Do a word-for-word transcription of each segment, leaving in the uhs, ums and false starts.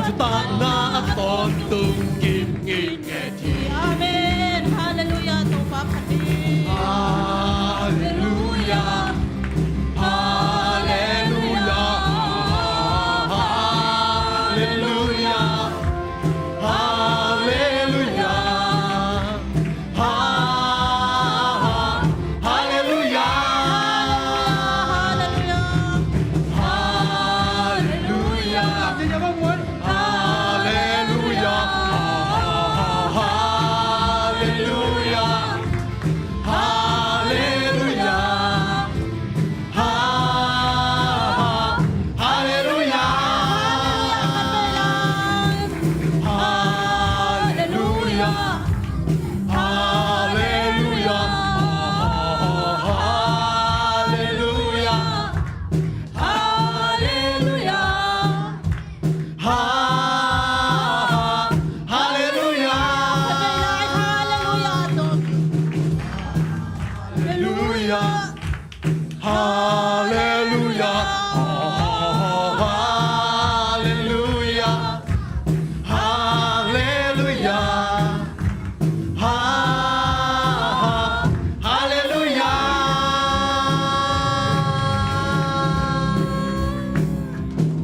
Thutakna a tawntung kim ngitnget hi. Amen. Halleluiah. Topa phat ni. Halleluiah. Halleluiah. Halleluiah. Halleluiah. Ha, ha, halleluiah. Halleluiah. Halleluiah. Halleluiah. Halleluiah. Halleluiah. Ha, ha, halleluiah. Halleluiah. Halleluiah. Halleluiah. Halleluiah. Ha, ha, halleluiah. Halleluiah. Halleluiah. Halleluiah. Halleluiah. Halleluiah. Ha, ha, halleluiah.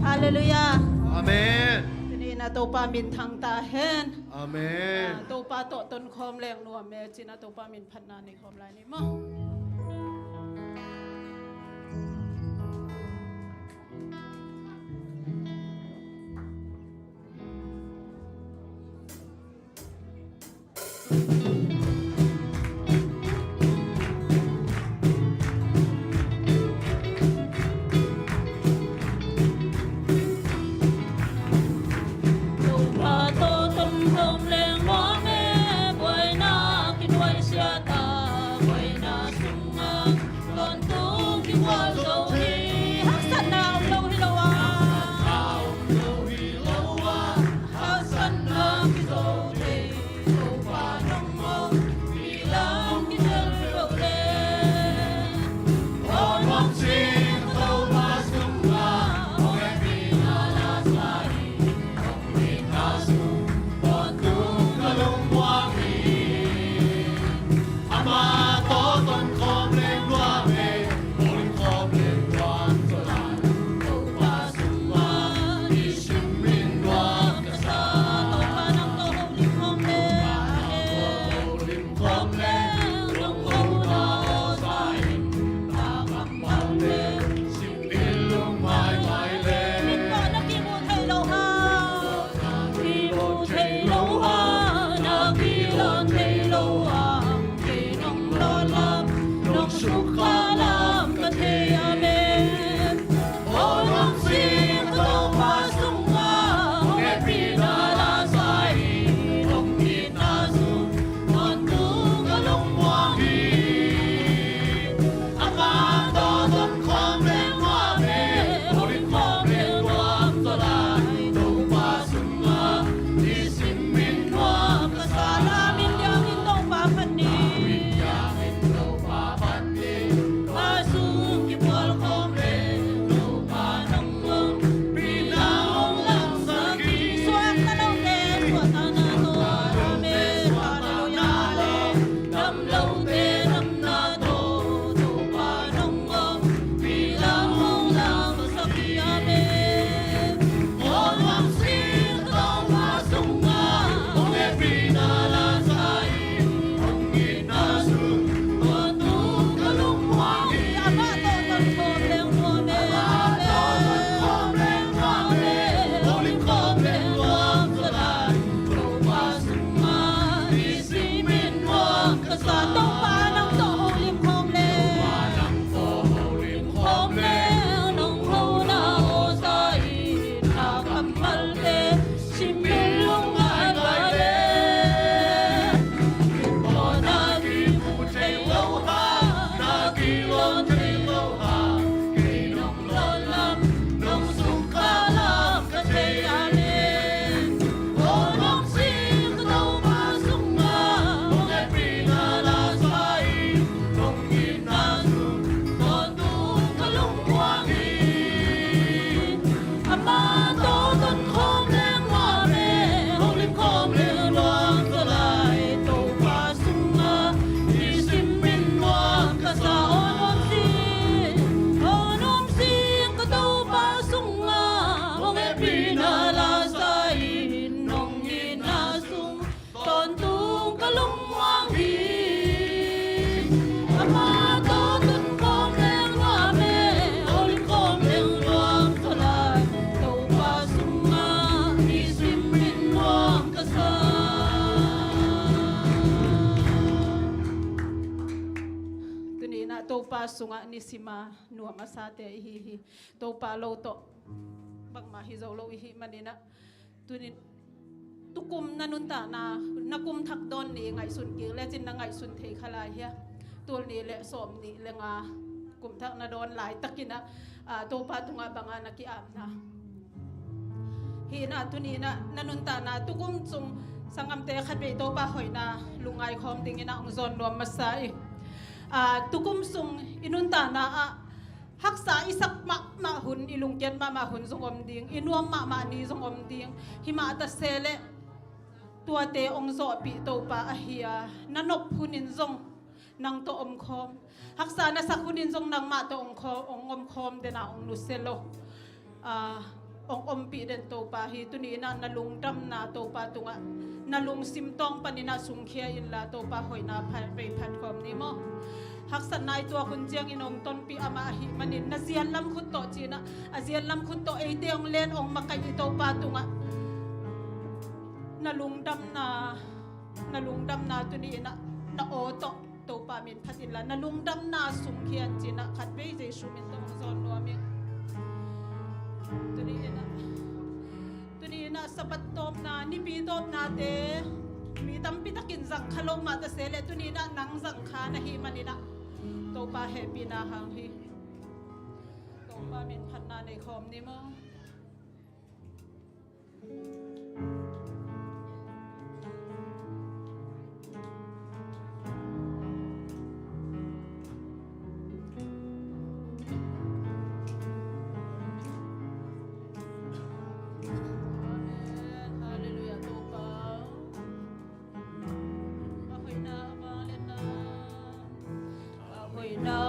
Halleluiah. Amen. Tuni-in a Topa minthang ta hen. Amen. Ah, Topa tawh tonkhawm leng nuam e, ci-in a Topa min phatna nei khawm lai ni maw. Topa tawh tonkhawm leng nuam e, buaina kinuaisiat a, buaina sungah tawntung kigual zo hi. Haksatna om lo hi lo a, haksatna om lo hi lo a, haksatna kizo thei. Topa nong om, mi lam kitel lo le. Aw nuam sing Topa sungah, aw hehpihna la sa hi. Hong itna sung tawntung ka lungmuang hi. Amah tawh tonkhawm leng nuam e, holim khawm leng nuam zaw lai. Topa sungah i sim in nuam ka sa. Topa nang tawh holim khawm leng, holim khawm leng, nong holimna aw sa in, na kammal leng sim in lungmaimai leng. Min tawh na kimu thei lo hang, kimu thei lo hang, na kilawm thei lo hang, kei nong lawn lam, nong sukha lam ka thei, amen. Aw nuam sing ka Topa sungah, hong hehpihna la sa hi, hong itna sung tawntung ka lungmuang hi. Amah tawh tonkhawm leng nuam e, holim khawm leng nuam zaw lai. Topa sungah i sim in nuam ka sa. La min liangin Topa phat ni. La min liangin Topa phat ni. Amah sung kibual khawm leng Topa nong om, hehpihna hong lamsak hi. Suakta lote suahtakna tawh, amen. Halleluiah. Damlote damna tawh Topa nong om, hehpihna hong lamsak hi, amen. Aw nuam sing ka Topa sungah, hong hehpihna la sa hi, hong itna sung tawntung ka lungmuang hi. Amah tawh tonkhawm leng nuam e, amah tawh tonkhawm leng nuam e, holim khawm leng nuam zaw lai. Topa sungah i sim in nuam ka sa. Topa nang tawh holim khawm leng, Topa nang tawh holim khawm leng, nong holimna aw sa in, na kammalte sim in lungmaimai leng. Min tawh na kimu thei lo hang, na kilawm thei lo hang, kei nong lawn lam, nong sukha lam ka thei, amen. Aw nuam sing ka Topa sungah, hong hehpihna la sa hi, hong itna sung tawntung ka lungmuang hi. Amah tawh tonkhawm leng sungah nisima nuam a sate ihi hi. Topa lo tawh bangmah hi zo lo ihi maninah, tuni tukum na nuntakna, na kum thak dawn ni ngaihsun kik lecin na ngaihsun thei kha lai hia? Tul ni le sawm ni le nga kum thak na dawn laitakinah, ah, Topa tungah banga na ki-apna hinah, tuninah na nuntakna tukum sung sanggamte khatvei Topa hoihna lungngai khawm dinginah hong zawn nuam masa i, ah, tukum sung i nuntakna ah haksa i sak mahmah hun, i lungkiat mahmah hun zong om ding, i nuam mahmah ni zong om ding. Himah ta se leh tuate hong zawhpih Topa ahi a, na nop hunin zong nang tawh om khawm, haksa na sak hunin zong nangmah tawh hong khawm, hong om khawm dena hong nusia lo. Ah, hong ompih den Topa hi. Tuni inah na lungdamna Topa tungah na lungsim tawng paninah sungkhia inla Topa hoihna phat vei phat khawm ni maw? Haksatna i tuak hun ciangin hong tonpih amah ahih manin na ziatlam khut tawh cinah, a ziatlam khut tawh eite hong len hong makaih i Topa tungah na lungdamna, na lungdamna tuni inah na aw tawh Topa min phat inla na lungdamna sungkhia in cinah khatvei Jesu min tawh hong zawn nuam ing. Tuni inah, tuni inah Sabbath tawpna, nipi tawpnate mi tampi takin zang kha lo mah ta se leh tuni inah nang zang kha na hih maninah Topa hehpihna hang hi. Topa min phatna nei khawm ni maw? Amen. Halleluiah, Topa. A hoihna, a vangliatna, a hoihna,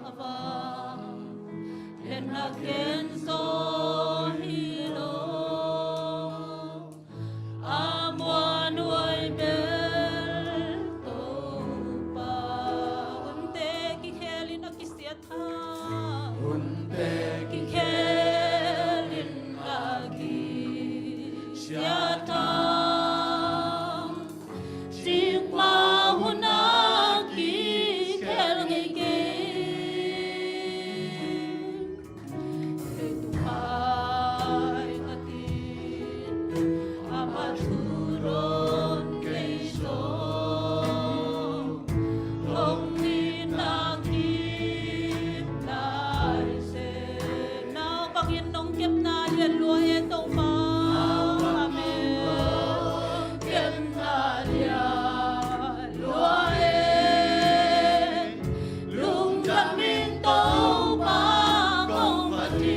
a vangliatna ken zaw hi lo. A muanhuai bel Topa, hunte kikhelin a kisiat thang. Hunte kikhelin a kisiat thang. Cikmah hun a kikhel ngei kei. Leitung mai ngatin amah thu dawn kei zong hong itna kip lai se. Nau bangin nong kepna lian lua e Topa. Amen. Kepna lian lua e. Lungdam in Topa kong phat hi.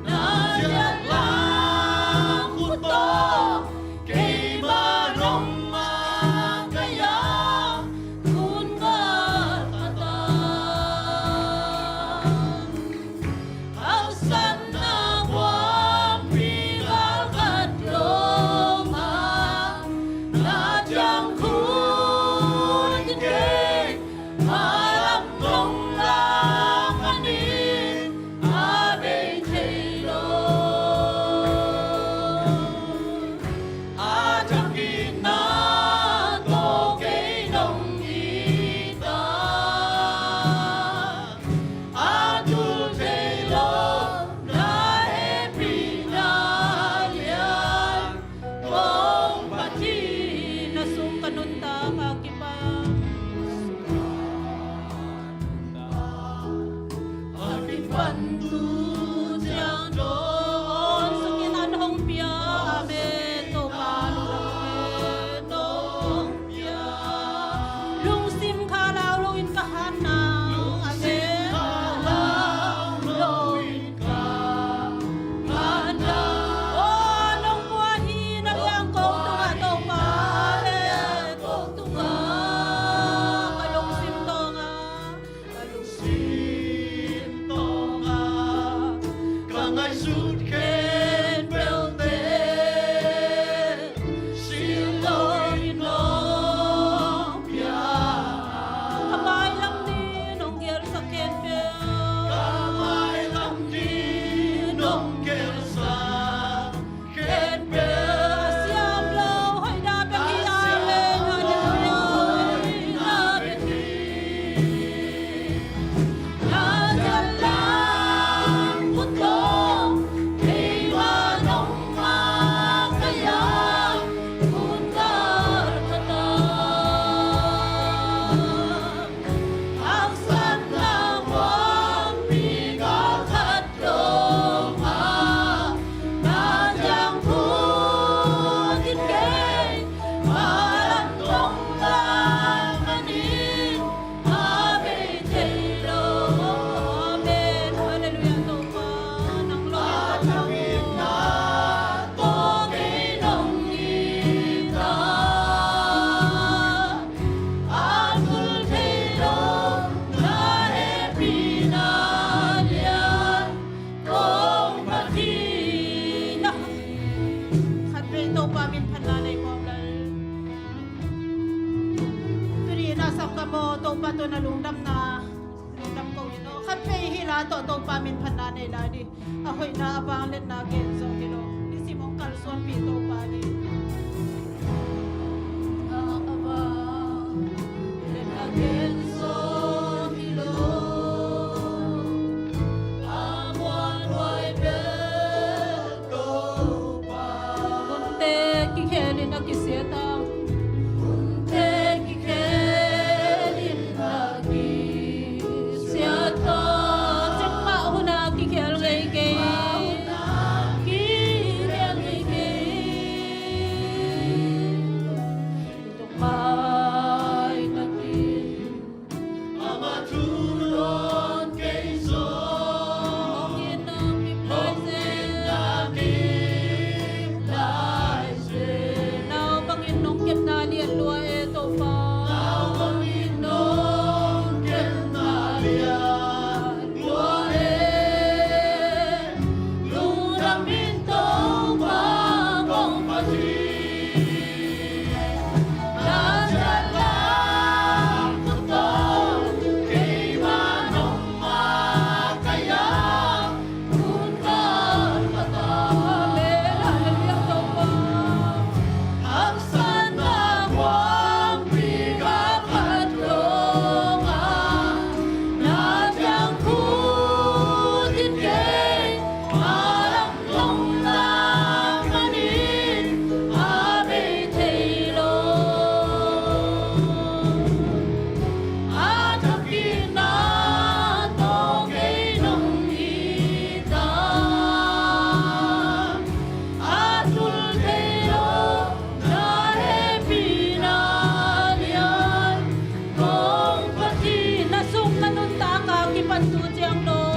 Na ziatlam khut tawh keimah nong makaih a, hun khat khat a haksatna tawh Topa min phatna nei lai dih. A hoihna a vangliatna gen zo hi lo. Nisim hong kalsuanpih Topa dih. A vangliatna gen zo hi lo. A muanhuai bel Topa. Hunte kikhelin a kisiat a. Hunte kikhelin a kisiat a. Cikmah hun a kikhel ngei kei. Kikhel ngei kei. Tuk mai na ki. Ama thu dawn kei zong. Hong itna kip lai zen. Hong itna kip lai zen. Naupangin nong kepna lian lua e Topa. Naupangin nong kepna lian lua e. Lungdamin Topa kong phat hi. Lungdam manin a bei thei lo. A thakitna tawh kei nong it a, a tul thei lo na hehpihna lian kong phat hi. Na sung na nuntak a kipan tu ciang dong.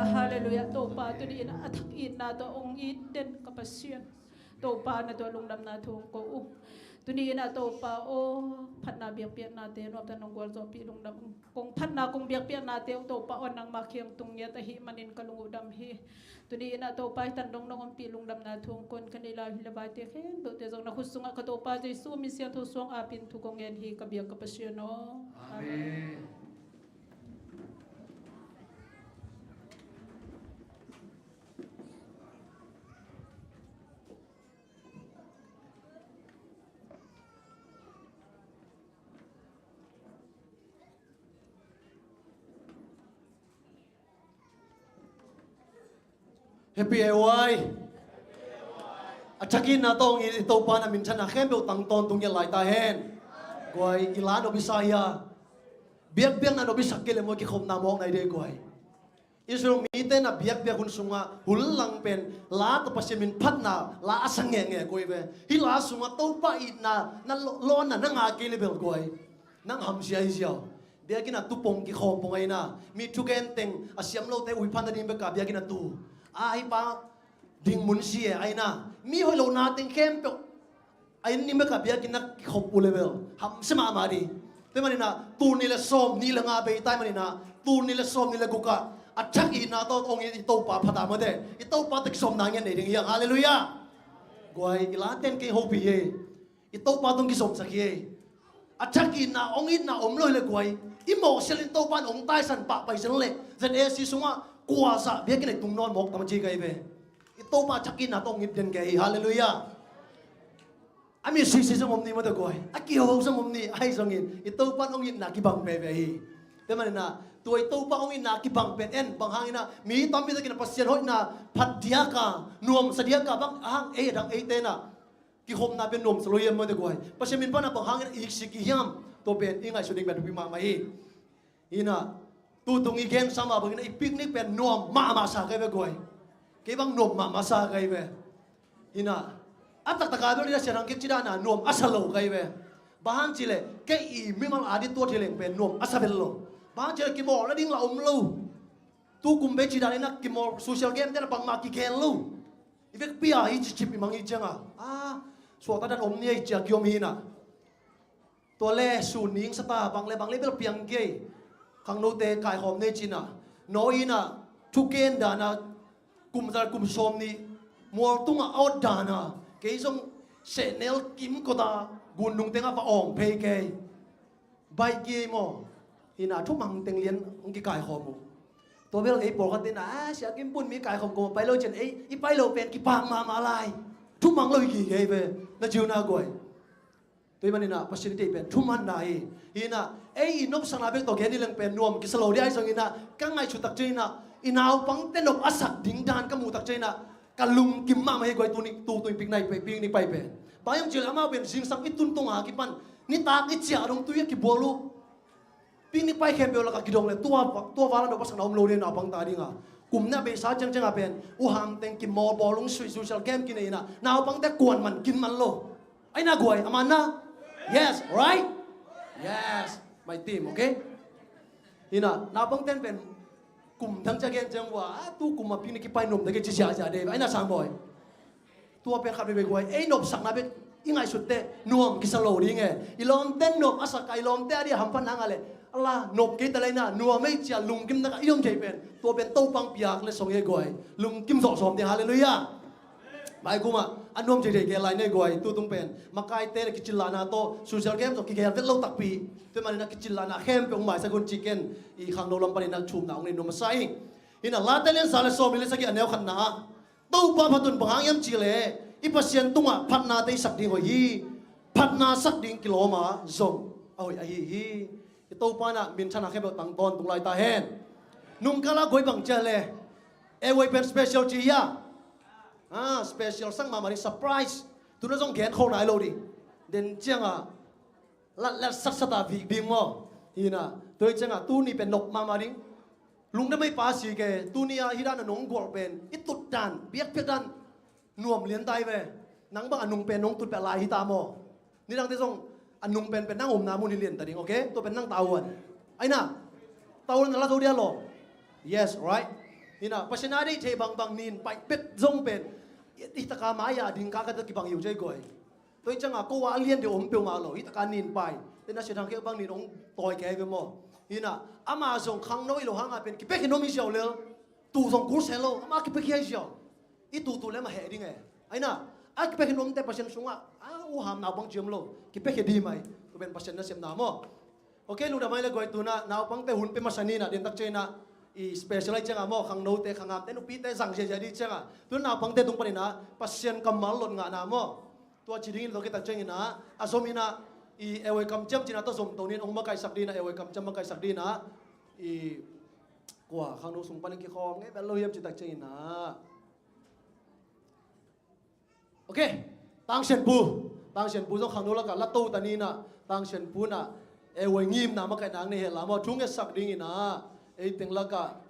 Halleluiah. Topa, tuni in a thak itna tawh hong it den ka Pasian. Topa, na tungah lungdamna thu hong ko uh. Tuni in ah Topa aw, phatna biakpiaknate nuamtak nong gualzawhpih lungdam. Kong phatna kong biakpiaknate uh Topa aw, nangma kiang tung ngiat ahih manin ka lung uh dam hi. Tuni in ah Topa, hih tan dong nong ompih lungdamna thu hong kon ka nei lai uh hi. Lebaite khempeuhte zong na khut sungah ka Topa Jesu min siangtho suang apin thu kong ngen hi, ka biak ka Pasian aw. Amen. Happy A Y. A thak itna tawh hong it i Topa na minthanna khempeuh tang tawntung ngiat lai ta hen. Guai, i la nop i sa hi a, biakpiakna nop i sak kei leh maw, kikhopna mawk nai ding guai. Israel mite na biakpiak hun sungah hun lang pen la tawh Pasian min phatna la a sa ngehngeh koi ve. Hih la sungah Topa itna na lo- lawnna na ngah kei leh bel guai, nang hamsia hi ziau. Biakinn ah tu pong kikhawm pong ahi na, mi thugen teng a siam lote uiphana ding bek a biakinn ah tu. A hih pa ding mun si e ahi na, mi hoih lohna teng khempeuh a inn ning bek a biakinn ah kikhop uh leh bel hamsia mahmah ding. Tua ahih manin ah tul nih le sawm nih le nga bei ta ahih manin ah tul nih le sawm nih le guk ah a thak itna tawh hong it i Topa phat a, mate, i Topa tawh kizopna ngiat nei ding hi hang. Halleluiah. Guai, i la ten kei hopih hi. I Topa tawh kizopsak hi. A thak itna hong itna om lo hi leh guai, i mawhsial in Topa in hong taisan pah pai zen leh Z A C sungah kua zah biakinn ah i tung nawn mawk tam a ci kai ve. I Topa a thak itna tawh hong it den kei hi. Halleluiah. A mi sisi zong om ni, mate guai, a kiho zong om ni, ahi zongin i Topa in hong itna kibang veve hi. Tua ahih manin ah tua i Topa hong itna kibang pen en, bang hangin ah mi tampi takin ah Pasian hoihna phat diak a, nuamsa diak a, bang hang ei a dang eite in ah kikhopna pen nuamsa lo hiam, mate guai? Pasian min phatna bang hangin a iksik i hiam? Tua pen i ngaihsut ding pen thupi mahmah hi. Hi na, tutung i gensa mah bangin a i picnic pen nuam mahmah sa kai ve guai. Kei bang nuam mahmah sa kai ve. Hi na, a taktak a bel i Laisiangtho kik ci dan a nuam a sa lo kai ve. Bang hang cih leh kei i mimal a ding tua thei leng pen nuam a sa vet lo. Bang hang cih leh kimawl nading lah om lo. Tu kum bei ci dan in ah kimawl social game te lah bangmah kigen lo. I vekpi a i cicip i mang i ciang a, a, suakta dan om ni a i ci a kiom hi na. Tua leh sun ning sa ta, bang leh bang leh bel piang kei. Khangnote kaikhawm ni ci na, no hi na, thugen dan a, kum za kum sawm nih mual tungah a awt dan a, kei zong sehnel kimkot a, gun nung teng a va awng phei kei. Baih kei maw? Hi na, thumang teng lian hong kikaikhawm uh. Tua bel ei pawlkhat te in ah, a, Sia Kim Pun mi kaikhawm kawm a pai lo ci-in ei i pai lo pen kipak mahmah lai. Thumang lo hi kei ve. Na ci uh na guai. Tua ahih manin ah Pasian i deih pen thumanna hi. Hi na, ei i nopsakna bek tawh gen i leng pen nuam kisa lo ding ahi zongin ah, ka ngaihsut tak ciangin ah i naupangte nop a sak ding dan ka muh tak ciangin ah ka lungkim mahmah hi guai. Tuni, tu, tu i picnic pai, picnic pai pen, bang hiam cih leh amau pen zingsang i tun tungah kipan nitak i ciah dong tui a kibual uh. Picnic pai khempeuh lakah kidong leh tua, tua val a nop a sakna om lo ding naupang ta ding a. Kum nih a beisa ciangciang a pen u hang teng kimawl, bawlung suih, social game kinei in ah naupangte kuan man kin man lo. Ahi na guai, a man na? Yes, right? Yes, my team, okay? Hi na, naupangte in pen kum dang ciang gen ciang ua, a, tu kum a picnic kipai nuam ta kei ci ziahziah ding. Ahi na, Sangbawi? Tua pen khat veve guai, ei nopsakna bek i ngaihsut teh nuam kisa lo ding e. I lawmte nop a sak a, i lawmte a ding a hamphatna ngah leh, a la, nop kei ta leh na, nuam ei ci a lungkim tak a i om thei pen, tua pen Topa'n piak leh song hi guai. Lungkim zawh sawm ding, halleluiah. Bai kum ah a nuam thei thei kei lai nei guai, tutung pen makaite leh kicillahna tawh social game tawh kigel vet lo takpi. Tua ahih manin a kicillahna khempeuh hong maisak un ci ken, i khangno lam panin a thumna hong nei nuam masa ing. Hi na, Late lian za leh sawm nih leh sagih a neu khatna ah, Topa phat un bang hang hiam cih leh i Pasian tungah phatnate i sak ding hoih hi. Phatna sak ding kilawm a zong a hoih ahi hi. I Topa in ah minthanna khempeuh tang tawntung lai ta hen. Nungkal a guai bang ci a leh, A Y pen special ci hi a. Ah, special sang mahmah ding, surprise. Tu in ah zong gen khol nai lo ding. Den ciang a lat, lat sat sat a vik ding maw? Hi na, tua hi ciang a tuni pen nop mahmah ding. Lungdam ei pa si ke, tuni a hi dan a nong gualh pen i tut dan, biakpiak dan nuam lian ta hi ve. Nang bang a nung pen nong tut peuh lai hi ta maw? Nidangte zong a nung pen pen nang omna mun hi lian ta ding, okay? Tua pen nang tavuan. Ahi na, tavuan na la zo dia lo. Yes, right? Hi na, Pasian a deih theih bangbang nin paih bek zong pen, hi taka mai-ah ding ka ka kibang hi uh cei guai. Tua hi cianga ko a lian deuh om peuhmah lo, hi taka nin paih. Tena Sian Thang Khe bang nin ong tawi kei ve maw. Hi na, ama zong khangno hi lo hanga pen kipia khin om hi ziau lel. Tu zong kul se lo, ama kipia khin hi ziau. I tutu le ama heh ding e. Aina, a kipia khin omte Pasian sungah a uh ham naupang ciam lo, kipia khin ding mai. Tua pen Pasian nasepna maw. Ok, lungdam mai le guai. Tuna naupangte hun pia masa ni na, den tak ciangina i special ai cianga maw, khangnote, khanghamte, nupite zang ziazia ding cianga. Tuna naupangte tung panina Pasian kammal lot ngahna maw. Tua ci dingin lo kitak ciangina a zom ina i ewai kamciam cina tua zom tonin ong makaisak dina, ewai kamciam makaisak dina i kua khangno sung panin kikhawm ngei bel lo hiam citak ciangina. Ok. Tangsianpu. Tangsianpu zong khangno lakah la to ta nina. Tangsianpu na ewai ngimna makaihna ang nei hela maw, thu ngetsak dingina ei teng lakah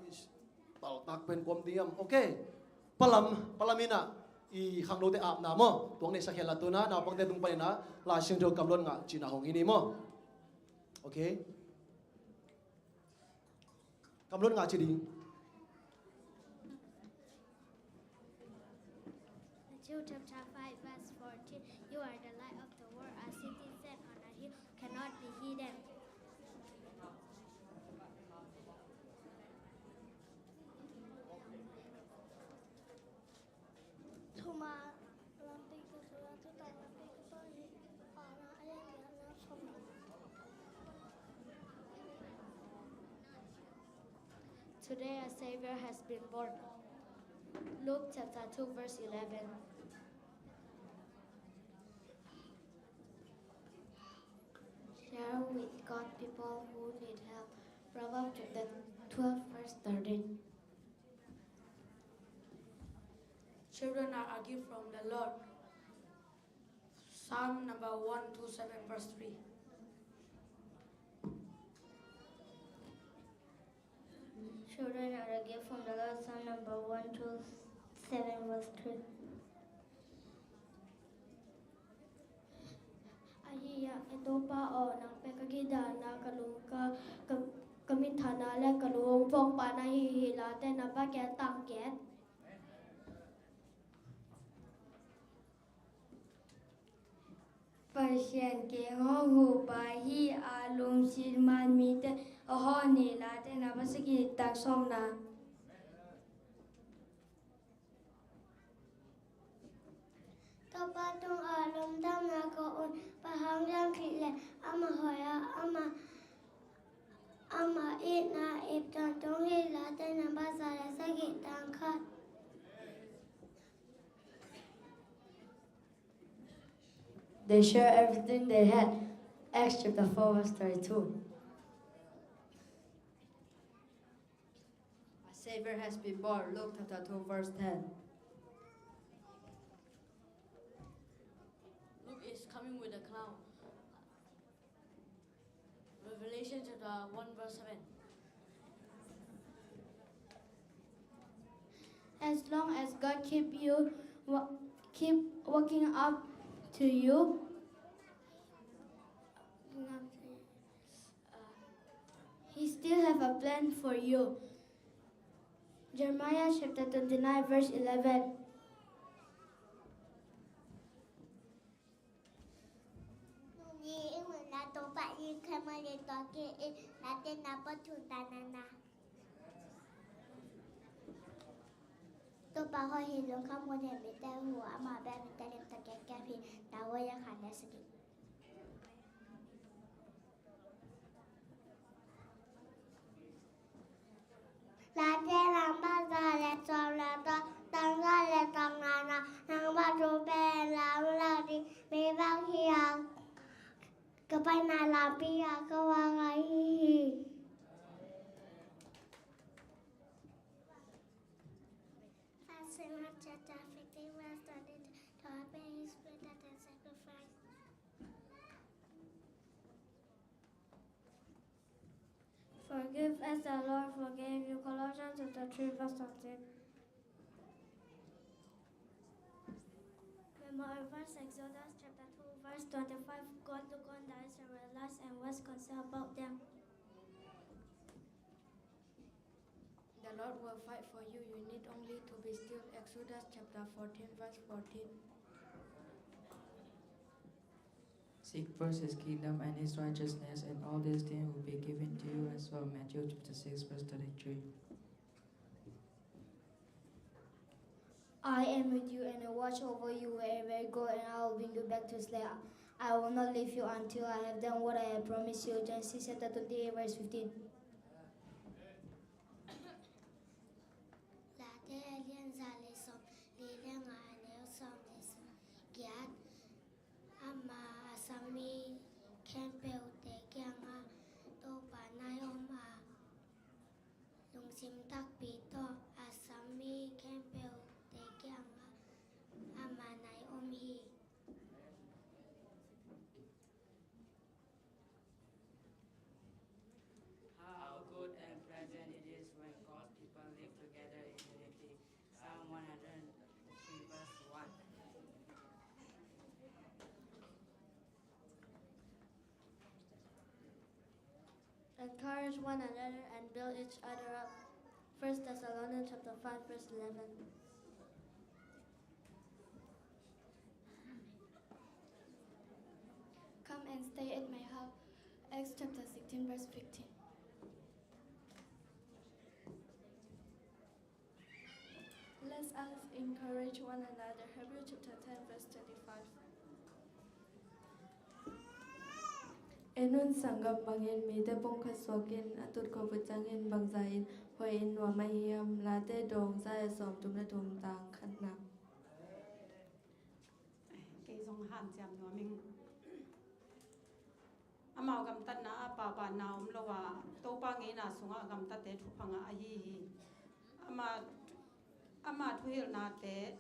paltak pen kuam ding hiam. Ok. Palam, palam ina i khangnote apna maw, tuang neisak hela. Tuna naupangte tung panina Lai Siangtho kamluat ngah cina hong hi ni maw. Ok. Kamluat ngah ci ding. Matthew chapter five verse fourteen. You are the light of the world. A city set on a hill cannot be hidden. Thuma lampi ka sura tuta lampi ka sura hi. Para aya ya na soma. Today a Savior has been born. Luke chapter two verse eleven. Share with God people who need help. Proverbs chapter twelve verse thirteen. Children are a gift from the Lord. Psalm number one two seven verse three. Children are a gift from the Lord. Psalm number one two seven verse three. Ahi a, e Topa aw, nang pek a gidana ka lung ka, ka, ka mithana le ka lung pawngpana hi hi late na ba ke tang ke. Pasian keng hong hupa hi a, lungsim man mite a hong ni late na ba saki tak sawmna. Topa tungah lungdamna ko un, Pasian lian khit le ama hoih a, ama, ama itna ip tawntung hi late na ba za le saki tang khat. They share everything they had. Acts chapter four verse thirty-two. A Savior has been born. Luke chapter two verse ten. Luke is coming with a cloud. Revelation chapter one verse seven. As long as God keep you, wa-, keep walking up to you, He still have a plan for you. Jeremiah chapter twenty-nine verse eleven. Nuni i ngun na Topa i khema le toki i na te na pa thu ta na na. Topa ho hi lung kham ngun he mi te hu ama be mi te lem ta ke ke phi na wo ya khan le saki. Late nang ba za le sawm le tawh, tang za le tang na na, nang ba thu pen lam la ding, mi bang hi a, ka pai na lampi a ka wa ngai hi hi. First Samuel chapter fifteen verse twenty-two, to obey his word that is sacrifice. Forgive as the Lord forgave you. Colossians chapter three verse thirteen. Memorize verse Exodus chapter two verse twenty-five. God looked on the Israelites and was concerned about them. The The Lord will fight for you. You need only to be still. Exodus chapter fourteen, verse fourteen. Seek first his kingdom and his righteousness, and all these things will be given to you as well. Matthew chapter six, verse thirty-three. I am with you and I watch over you wherever you go, and I will bring you back to Israel. I will not leave you until I have done what I have promised you. Genesis chapter twenty-eight, verse fifteen. Late a lian za le sawm li le nga, a neu sawm le sawm giat. Ama a sam mi khempeuhte kiangah Topa nai om a, lungsim takpi tawh a sam mi khempeuhte kiangah ama nai om hi. How good and pleasant it is when God's people live together in unity. Psalm one hundred three, verse one. Encourage one another and build each other up. First Thessalonians chapter five, verse eleven. Come and stay at my house. Acts chapter sixteen, verse fifteen. Let us encourage one another. Hebrew chapter ten, verse twenty-five. En un, sanggam bangin mite pumkhat suak in, a tutkhup uh ciangin bangzah in hua in nuam ahi hiam? Late dawng za le sawmthum le thum, tang khatna. Kei zong hanciam nuam ing. Amau gamtatna ah paubaanna om lo a, Topa ngeina sungah gamtatte thupha ngah ahi hi. Ama, ama thuhilhnate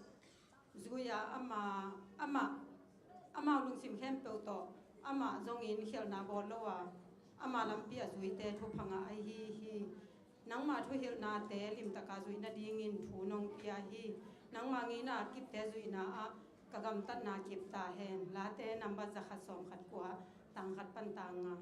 zui a, ama, ama, amau lungsim khempeuh tawh amah zongin khialhna bawl lo a, ama lampi a zuite thupha ngah ahi hi. Nangmah thuhilhnate limtaka zuih nadingin thu nong pia hi. Nangmah ngeina a kipte zuihna ah ka gamtatna kip ta hen. Late nambat zakhat sawmkhat kua, tang khat pan tang nga.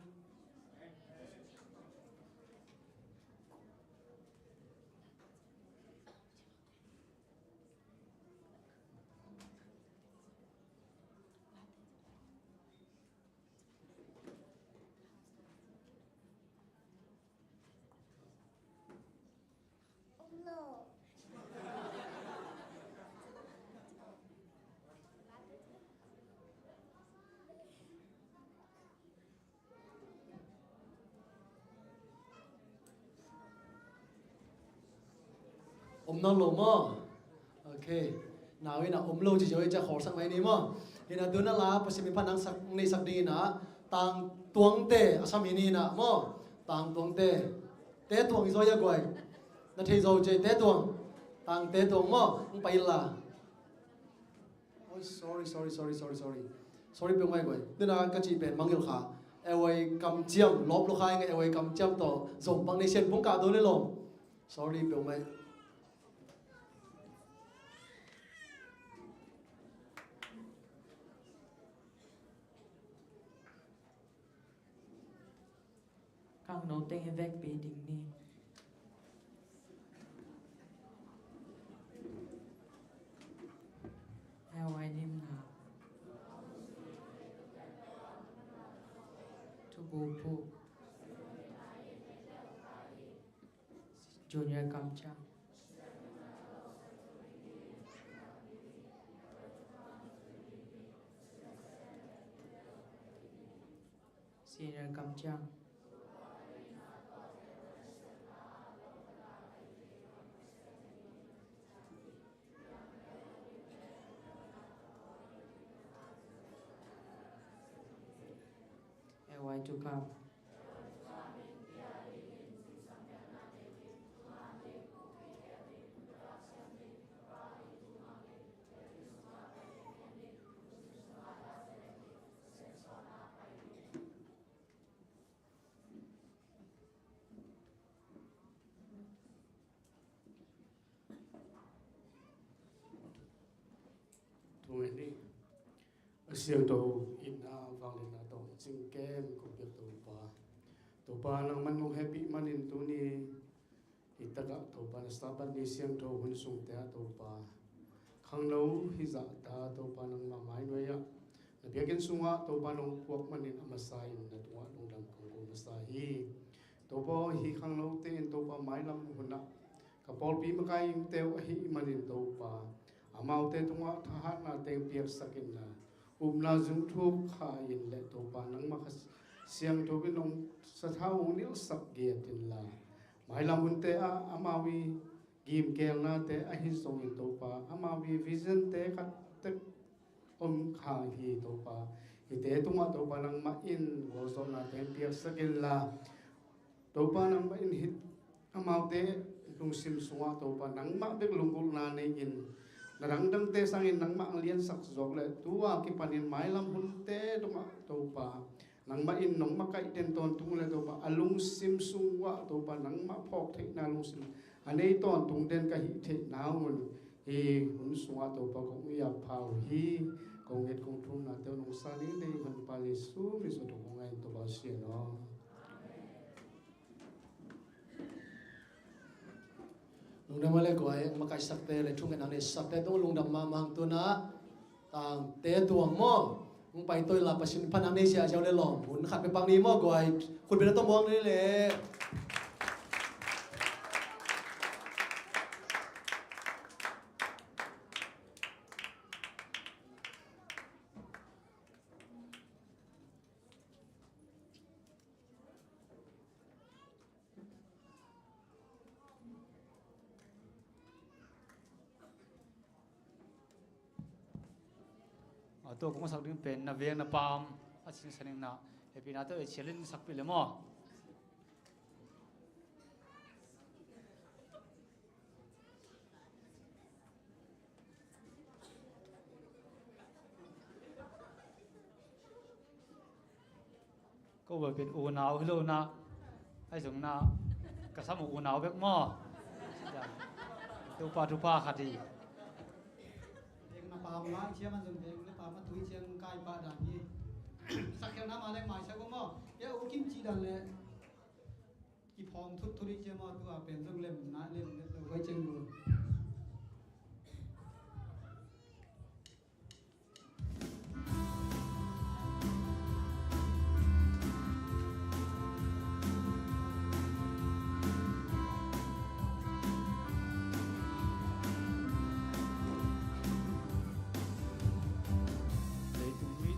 Om nawn lo maw? Ok. Nau in a om lo ci zia cia khawlsak mai ni maw? Ina tuna la Pasian min phat nang sak, neisak ding ina, tang tuangte a sam hi ni ina maw? Tang tuangte. Te tuang i zaw ia guai. Na thei zaw cia te tuang. Tang te tuang maw? Hong pai la. Oi, sorry, sorry, sorry, sorry, sorry. Sorry peuhmah guai. Tuna ka cih pen mangngilh kha. Ewai kamciam, lawp lo kha ing, ewai kamciam tawh zom bang nei sian pung kah do le lo. Sorry peuhmah. Kang no teng i vekpi ding ni. Hawai nim na. Thubu pu. Junior kamciam. Senior kamciam. Ewai tukam. Thu ngen ni. A siangtho itna vangliatna tawh i cing kem kong piak Topa. Topa nangman nong hehpih manin tuni Takah Topa na Sabbath ni siangtho hun sungte ah Topa, khangno hi zahta Topa nangmah mainuai ah na biakinn sungah Topa nong puak manin a masa in na tungah lungdam kong ko masa hi. Topa aw, hih khangnote in Topa mailam hunah ka pawlpi makai innte uh ahih manin Topa, amaute tungah thahatna teng piaksak inla, upna zungthuk kha in le Topa nangmah Kha Siangtho in hong sathau hong nilhsak giat inla, mailam hunte ah amau i gimkelnate ahi zongin Topa, amau i visionte khat tek om kha hi Topa. Hihte tungah Topa nangmah in gualzawhnate piaksak inla, Topa nangmah in hih amaute lungsim sungah Topa nangmah bek lunggulhna nei in, na dangdangte sangin nangmah ang liansak zawk le tua kipanin mailam hunte tungah Topa nangmah in nong makaih den tawntung le Topa a lungsim sungah Topa nangmah phawk theihna lungsim a nei tawntung den ka hih theihna hun, hih hun sungah Topa kong ui a pha uh hi. Kong nget kong thumnate uh nong sa ding dei Honpa Jesu min suang tawh kong ngai in Topa Sian aw. Lungdam a le guai, makaihsakte le thungetna neisakte tawh lungdam mahmah hang. Tuna tangte tuang maw, hong pai toi la Pasian phatna nei sia ziau le lawm hun khat pia pak ni maw guai. Khut beng a tawh muang ni le. A tua kong sak ding pen na veng na paam a cingsa ning na hehpihna tawh ei cialin sakpih le maw. Ko bel pen unau hi lo na, ahi zong na ka sam uh unau bek maw. Topa thupha khat hi. Veng na paam la ciaman zong veng le paam a tui ciang kai pah dan hi. Sakkhialna ma leng maisak uh maw. Ya u kim ci dan le kiphawng thutthut hi cia maw, tua pen zong lem na lem le lo vai ciang lo. Leitung mi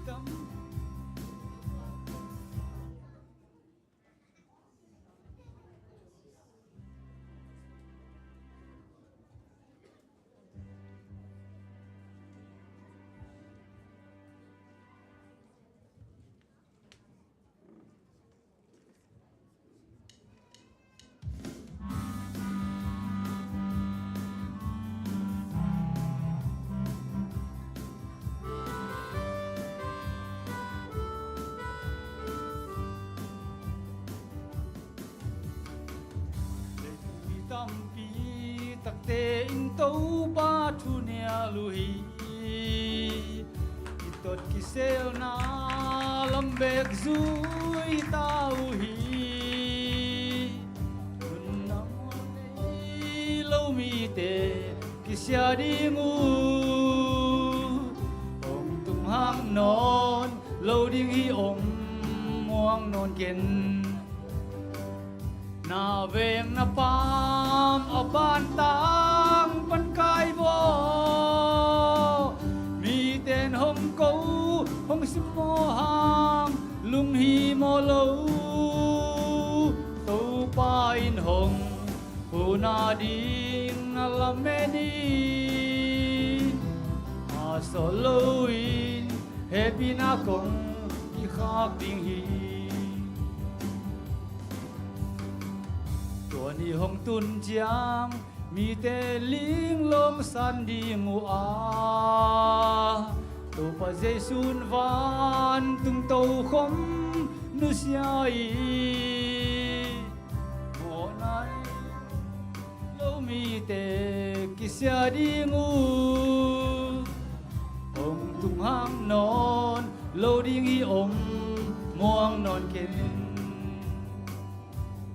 tampi takte in Topa thu nial uh hi. Kitot kiselna lam bek zui ta uh hi. Nunna mual nei lo mite kisia ding uh. Hong tung hang nawn lo ding hi om muang nawn ken. Na veng na paam a pantang pan kai vaw. Miten hong ko hong simmawh hang lunghimawh lo. Topa in hong hun a ding na lamen hi. A sawh loin hehpihna kong kikhak ding hi. Tua ni hong tun ciang mite linglawng san ding uh a, Topa Jesu'n vantung tokhom nusia hi. Mawhna lo mite kisia ding uh. Hong tung hang nawn lo ding hi om muang nawn ken.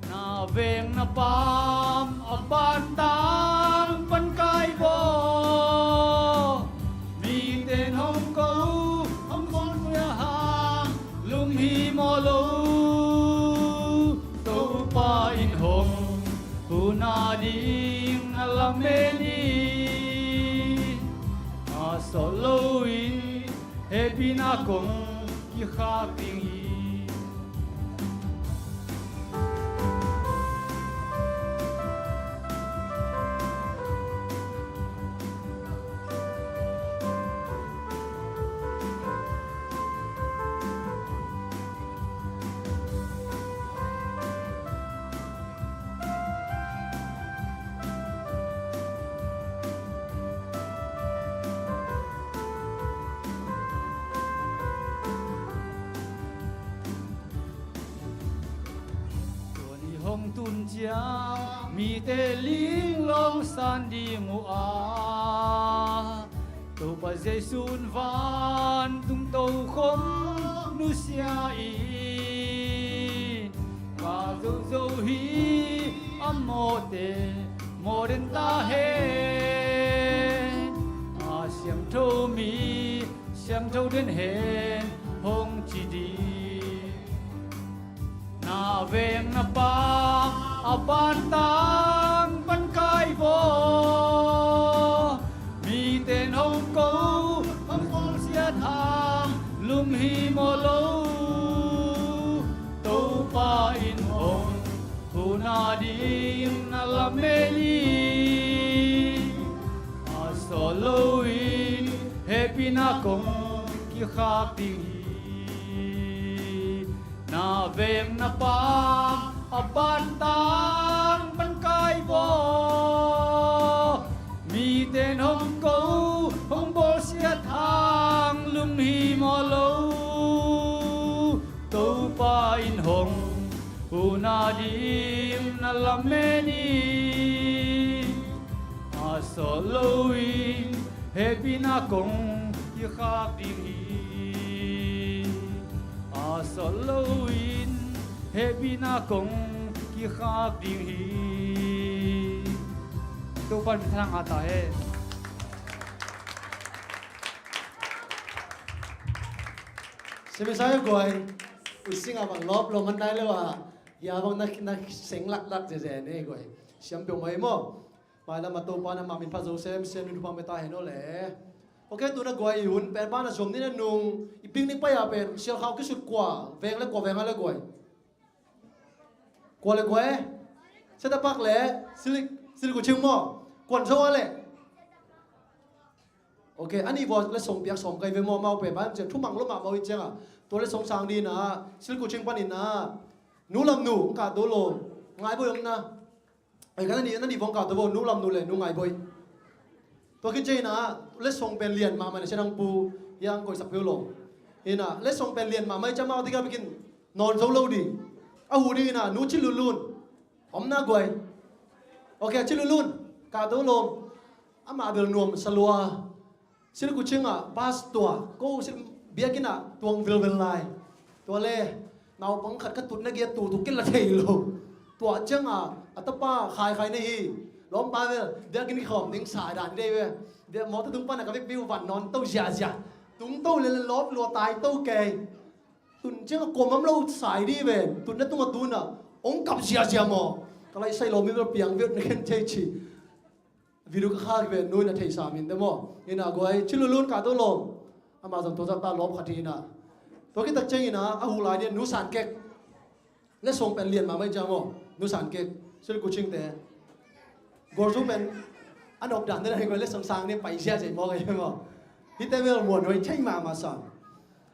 Na Veng na pam a pantang pan kai baw. Miten hong ko, hong suanpia hang lunghimawh lo. Topa in hong hun a ding na lamen hi. A sawt lo in hehpihna kong kikhak ding hi. Tua ni hong tun ciang mite linglawng san ding uh a, Topa Jesu'n vantung tokhom nusia in, ka zozo hi a mawhte mawh den ta hen, a siangtho mi siangtho den hen hong ci ding. Na veng na pam a pantang pan kai baw. Miten hong ko, hong bawlsiat hang lunghimawh lo. Topa in hong hun a ding na lamen hi. A sawt lo in hehpihna kong kikhak ding hi. Na veng na pam a pantang pan kai baw. Miten hong ko, hong bawlsiat hang lunghimawh lo. Topa in hong hun a ding na lamen hi. A sawt lo in hehpihna kong kikhak ding hi. A sawt lo in hehpihna kong kikhak ding hi. Topa in thang a ta hen. Simisai guai, u sing a bang lawp lo man nai lo a, hia bang na, na seng laklak zeze ne guai. Siam peuhmah hi maw. Mailam a Topa na ma min phat zo semsem, ni thupha meta hen aw le. Ok, tuna guai i hun pen ban a zom ni na nung i picnic pai a pen Sialkhau kisut kua veng le kua veng a le guai. Kua le kua e? Setapak le Silik, Silik Kuching maw? Kuan zo a le. Ok, a nih vua le song piak sawm kai ve maw, amau pen ban ciang thumang lo mah maw i ciang a. Tua le song sang dina Silik Kuching panin a Nu Lam Nu, ka to lo. Ngai bo yom na. Ai, ka na ni, na ni vong ka to bo, Nu Lam Nu le Nu Ngai Boi. Tua khit ciangin a, letsong pen lian mahmah in a, sia dang pu hiang koih sak peuh lo. Ina, letsong pen lian mahmah i ciang amau tika bikin nawn zo lo ding. A hu dingin a, Nu Ci Lun Lun. Om na guai. Ok, Ci Lun Lun. Ka to lo. Amah bel nuam sa lua. Silik Kuching ah, bus tua, ko sil biakinn ah tuang vilvel lai. Tua le, naupang khat ka tutna giat tu, tu kila thei lo. Tua ciang a, a tapa khai khai na hi. Lawmpa vel, biakinn kikhawm ding sa dan dei ve. Biak mawtaw tung pan a ka vekpi uh van nawn to ziazia. Tung to le le lawp lua tai to kei. Tun ciang a kuamah om lo sai dih ven. Tutna tung a tun a, ong kap ziazia maw. Ka laih sai lo mi vel piang vel na khen thei ci. Video ka khak ve, nu in a theihsa min te maw. Ina guai, Ci Lun Lun ka to lawm. Ama zong tua zat ta lawp khat hi ina. Tua khit tak ciang ina, a hu lai ni Nu San Kek. Letsong pen lian mahmah i ciang maw. Nu San Kek. Silik Kuching te. Gualzu pen a nop dan te na hi guai, letsong sang ni pai zia zia maw guai maw. Hite vel muan huai thei mahmah sang.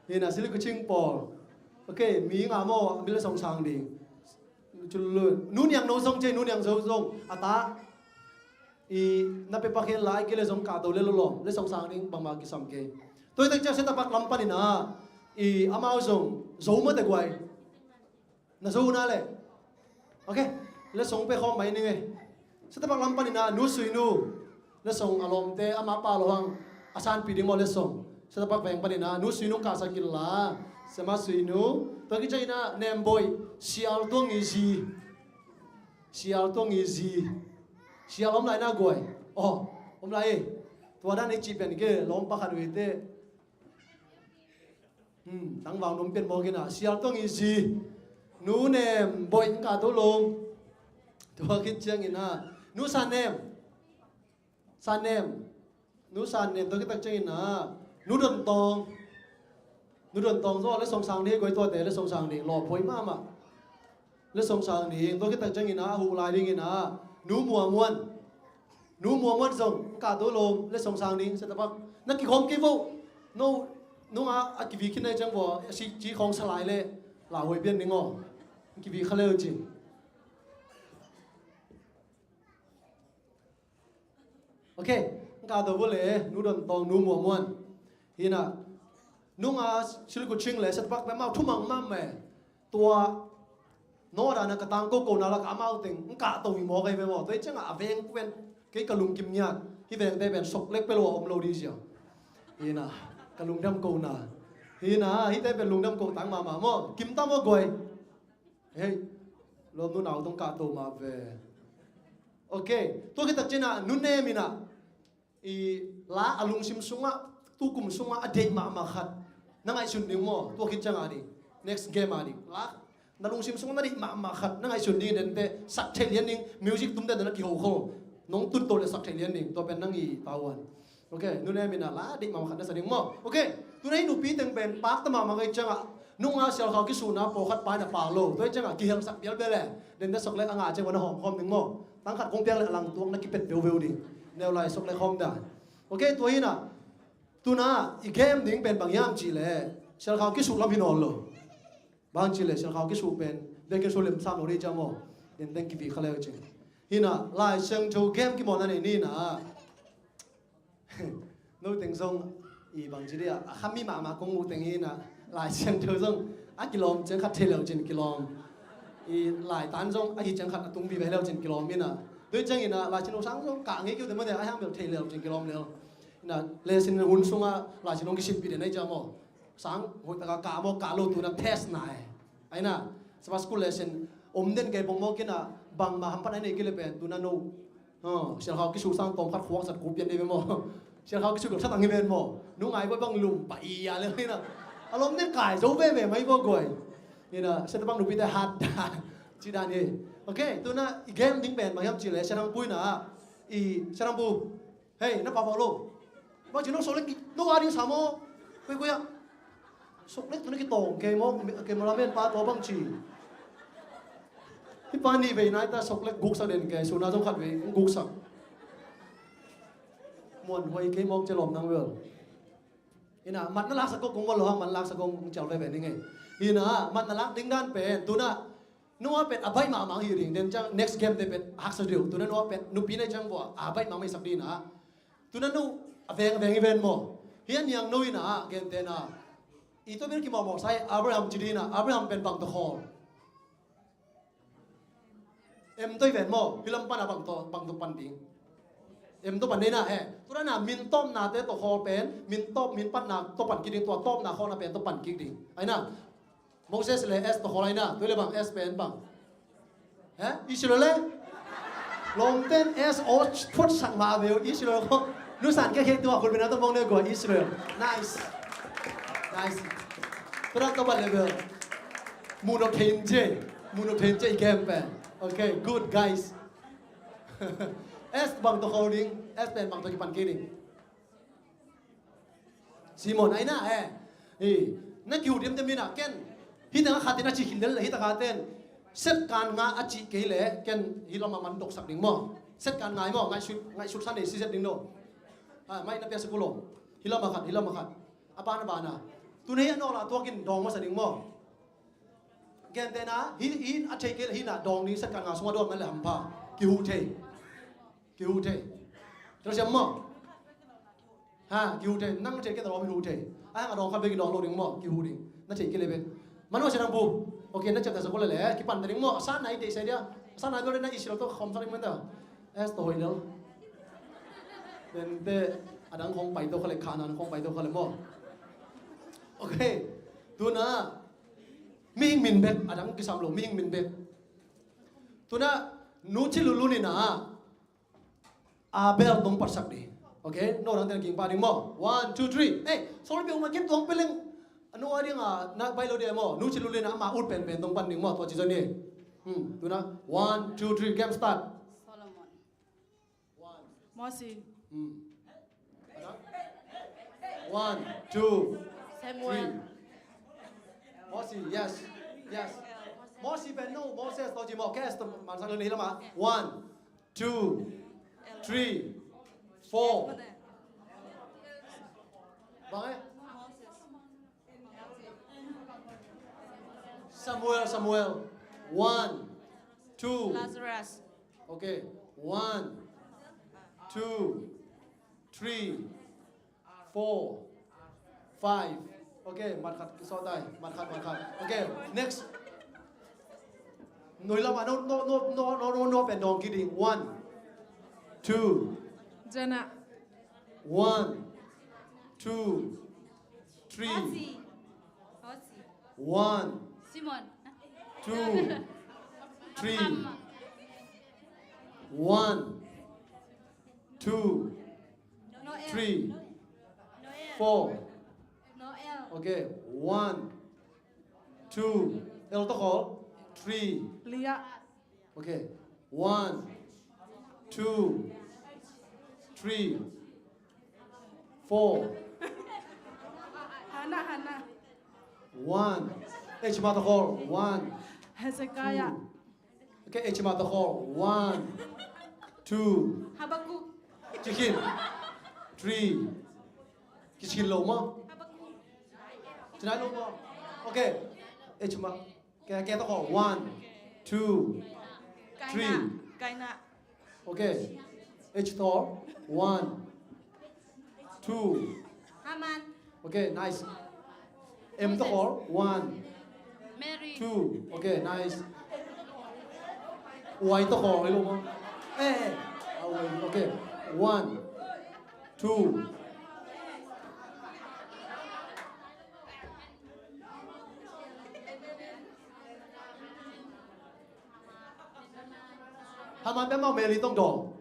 Ina Silik Kuching pawl. Ok, mi nga maw, mi letsong sang ding. Ci Lun Lun. Nu Niang No zong ci, Nu Niang Zo zong. A ta. I na pepa khen lai kei le zong ka to le lo lawm, letsong sang ding bangmah kisam kei. Tua hi tak ciang Setapak lam panin a, i amau zong zo mah te guai. Na zo na le. Ok. Letsong pe khawm mai ning e. Setapak lam panin a, Nu Sui Nu. Letsong a lawmte, ama pa lo hang. A sanpi ding maw letsong. Setapak veng panin a, Nu Sui Nu ka sa kil la. Sema Sui Nu. Tua khit ciang ina, Nem Boi. Sial Tuang i zi. Sial Tuang i zi. Sial om lai na guai. Oh, om lai e. Tua dan i cih pen ke lawm pakhat uh hi te. Hmm, tangval num pen mawk in a, Sial Tuang i zi. Nu Nem Boih, hong kah to lo. Tua khit ciangin a, Nu San Nem. San Nem. Nu San Nem, tua khit tak ciangin a, Nu Don Tawng. Nu Don Tawng zong letsong sang ding, guai tuate letsong sang ding, lawphuai mahmah. Letsong sang ding, tua khit tak ciangin a, a huh lai dingin a, Nu Mua Muan. Nu Mua Muan zong kah to lo, letsong sang ding, Setapak. Na kikhawm kei vo. No, nunga a kivi khin nai ciang vo, a si ci khawng sa lai le, lauhuai pian ding aw. Kivi kha leu ci. Ok, kah to vo le, Nu Don Tawng, Nu Mua Muan. Hi na, nunga Silkuching le Setapak pe mau thumang mam me. Tua, no dana ka tang ko ko na la ka amau teng, kah to hi maw kai ve maw. Tua hi cianga a veng pen, kei ka lungkim ngiat. Hi veng te pen sok lek pe lo a om lo di zia. Hi na, ka lungdam ko na. Hi na, hi te pen lungdam ko tang mahmah maw. Kim ta maw guai. Hei, lawm, nunau tawh kah to mah ve. Ok, tua khit tak ciangin a, Nu Nem in a, i la a lungsim sungah, tukum sungah a deih mahmah khat na ngaihsun ding maw, tua khit ciang a ding. Next game a ding. La, na lungsim sungah na deih mahmah khat na ngaihsun ding, den te sak thei lian ding, music tum den na kiho khol. Nong tun to le sak thei lian ding, tua pen nang i tavuan. Ok, Nu Nem in a la deih mahmah khat na sa ding maw. Ok, tu-in a hi nupi teng pen pakta mahmah ka hih ciangah, nunga Sialkhau kisuhna pawlkhat pa in a pha lo. Tua hi ciangah kihel sak bialbial e. Dente sok lek a ngah ciang ua na hawm khawm ding maw. Tang khat kong piak leh a lang tuak na kipet veuveu ding. Neu lai sok lek khawm dan. Ok, tua hi na. Tu-in a i game ding pen bang hiam cih leh, Sialkhau kisuh lam hi nawn lo. Bang ci le Sialkhau kisuh pen, biakinn sung lemsam lo dei ciang maw. Dente kivi kha leu cing. Hi na, Lai Siangtho game kimawlna nei ni na. No teng zong, i bang ci dia, a khami mahmah kong mu teng hi na, Lai Siangtho zong, a kilawm ciang khat thei leu cin kilawm. I Lai Tan zong, a hi ciang khat a tung vive leu cin kilawm hi na. Doi ciang hi na, Lai Siangtho sang zong, kah ngei kiu te maw dia, a hiang bel thei leu cin kilawm leu. Hi na, le sin hun sunga, Lai Siangtho kisit pi den ai ciang maw. Sang hoih taka kah maw, kah lo tu-in a test na e. Ai na, Sabbath school lesson om den kei pong maw, kei na bangmah hamphat ai nei kei le pen tu-in a no. Ha, Sialkhau kisuh sang tawm khat khuak sat kul pian dei ve maw. Sialkhau kisuh dok sat ang hi ven maw. Nu Ngai Boih bang lum pah i a le hi na. A lom den kai zo veve mai bo guai. Hi na, Setapak nupite hat dan. Ci dan hi. Ok, tu-in a i game ding pen bang hiam ci le, Sialkhau Pu hi na. I Sialkhau Pu. Hei, na pau pau lo. Bang ci no sok lek, no a ding sa maw. Koi koi a. Sok lek tu na kitawng kei maw, kei maw lamen pa tua bang ci. Hi pa ni vei nai ta sok lek guksak den kei, suna zong khat vei, guksak. Muan huai kei maw, ci lawm nang vel. Hi na, mat na laksak kong, kong muan lo hang, mat laksak kong, kong cial veve ni ngei. Hi na, mat na lak ding dan pen, tu-in a, nua pen a baih mahmah hi ding, den ciang next game te pen haksa ding. Tu-in a nua pen nupi nei ciang vua a baih mahmah i sak ding na. Tu-in a nu a veng a veng i ven maw. Hi a niang no i na, gen te na. I tua pen kimawhmawh sa hi, Abraham ci ding na, Abraham pen bang tawh khawl. Em tawh i ven maw, hi lam pan a bang tawh, bang tawh pan ding. Em tawh pan ding na he. Tu-in a na, min tawpna te tawh khawl pen, min tawp, min panna tawh pan kik ding, tua tawpna khawlna pen tawh pan kik ding. Ai na. Moses le S tawh khawl ai na, tua le bang S pen bang. He? Israel le? Lawmten S aw thuat sak mah ve uh, Israel khaw. Nusan ke khek tua khun bina tawh mong le gua Israel. Nice. Nice. Tua tawh ban le bel. Mu nop thei in ce. Mu nop thei in ce i game pen. Okay, good guys. S bang tawh khawl ding, S pen bang tawh kipan kik ding. Simon, ai na, eh. Eh, na kihu diamdiam hi na, ken. Hi teng a khat in a ci khin lel le, hi tak a ten. Set kan nga a ci kei le, ken hi lam a man doksak ding maw. Set kan nga hi maw, ngaihsut, ngaihsut sa nei si set ding do. Ah, mai na pia sa ku lo. Hi lam a khat, hi lam a khat. A ban a ban a. Tu nei a nawl a tuak in dawng masa ding maw. Gentehna, hi, hi a thei kei le hi na dawng ding set kan nga sung a dawng man le hampha. Kihu thei. Kihu thei. Tua siam maw? Ha, kihu thei. Nang thei kei ta lawm in hu thei. Ai hang a dawng khat bek in dawng lo ding maw? Kihu ding. Na thei kei le bek. Manu a sian ang bu. Okay, na ciam ta sa ko le le. Kipan ta ding maw? Sa nai thei sa dia. Sa nai ko le na Israel tawh khawm sa ding man ta. S tawh hoih lel. Dente a dang khawng pai tawh kha le, Khanan khawng pai tawh kha le maw? Okay. Tu na. Mihing min bek. A dang kisam lo. Mihing min bek. Tu na. Nu Ci Lulun in a, a bel nong patsak ding. Okay, no dang ten ging pa ding maw. One, two, three. Hey, sorry, pe uma kim tuang peleng. Anu a ding a, na bai lo ding maw. Nu Ci Lulun in a ama ut penpen tong pan ding maw. Tua ci zon ni. Hmm, tuna. One, two, three, game start. Solomon. One. Mosi. Hmm. One, two, Samuel. Three. Mosi, yes, yes. Mosi pen no, Moses, tau ci maw, kes, tau man sa lo ni lama. One, two, three, four. Bang eh? Samuel, Samuel. One, two. Lazarus. Okay. One, two, three, four, five. Okay, mat khat kisawt ai. Mat khat, mat khat. Okay, next. Nui lama, no, no, no, no, no, no, pen dong kidding. One, two. Jana. One, two, three. Hosi. Hosi. One. Simon. Two. Three. Abraham. One. Two. Noel. Three. Noel. Four. Noel. Okay. One. Two. El tokol. Three. Leah. Okay. One, two, three, four. Hannah, Hannah. One. H ma tokol. One. Hezekiah. Two. Okay, H ma tokol. One, two. Habakkuk. Ci khin. Three. Kici khin lo maw? Habakkuk. Ci nai lo maw? Okay. H ma. Ke, ke tokol. One, two, three. Kaina. Kaina. Okay. H tokol. One, two. Haman. Okay, nice. M tokol. One. Mary. Two. Okay, nice. Y tokol. Hello, mom. Eh, eh. Ah, Y. Okay. One, two. Haman pen amau Mary tong dong.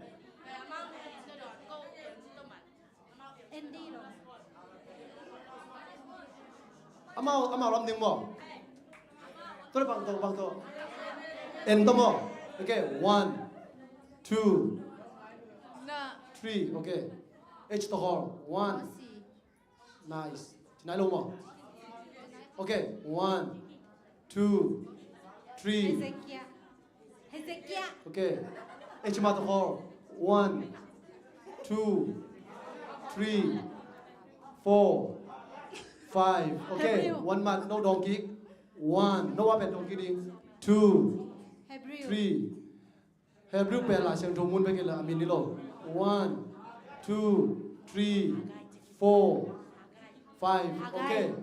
Amau, amau lam ding maw? Tole bang to, bang to. N to maw? Okay, one, two, three, okay. H tokol. One. Nice. Ci nai lo maw? Okay. One, two, three. Hezekiah. Hezekiah. Okay. H ma tokol. One, two, three, four, five. Okay. Hebrew. One mat, no dong kik. One. No wa pen dong kik ding. Two. Hebrew. Three. Hebrew pen Lai Siangtho mun bek hi la, a min hi lo. One, two, three, four, five. Okay.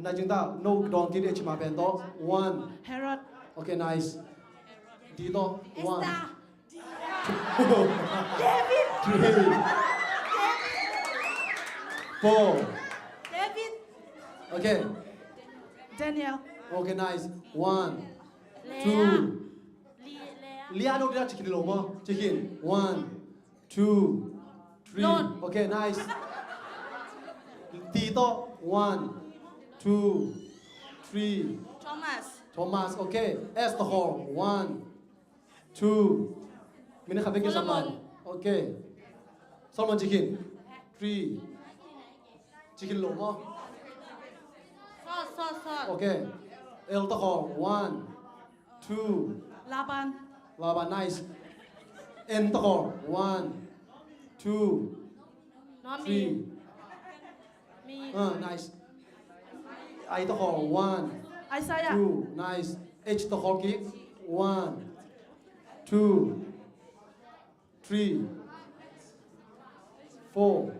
Nai cing ta, no dong kik ding H ma pen tawh. One. Herod. Okay, nice. D tawh. One. Esther. David. Three. Four. David. Okay. Daniel. Okay, nice. One, two. Leah. Leah, no, Leah, ci khin lo maw? Ci khin. One, two, three. Lord. Okay, nice. T tawh. One, two, three. Thomas. Thomas, okay. S tokol. One, two. Minute khat bek kisam. Solomon. Okay. Solomon ci khin. Three. Ci khin lo maw? Saul, Saul, Saul. Okay. L tokol. One, two. Laban. Laban, nice. N tokol. One, two, Naomi. Three. Mi. Ah, nice. I tokol. One. Isaiah. Two. Nice. H tokol kik. One, two, three, four,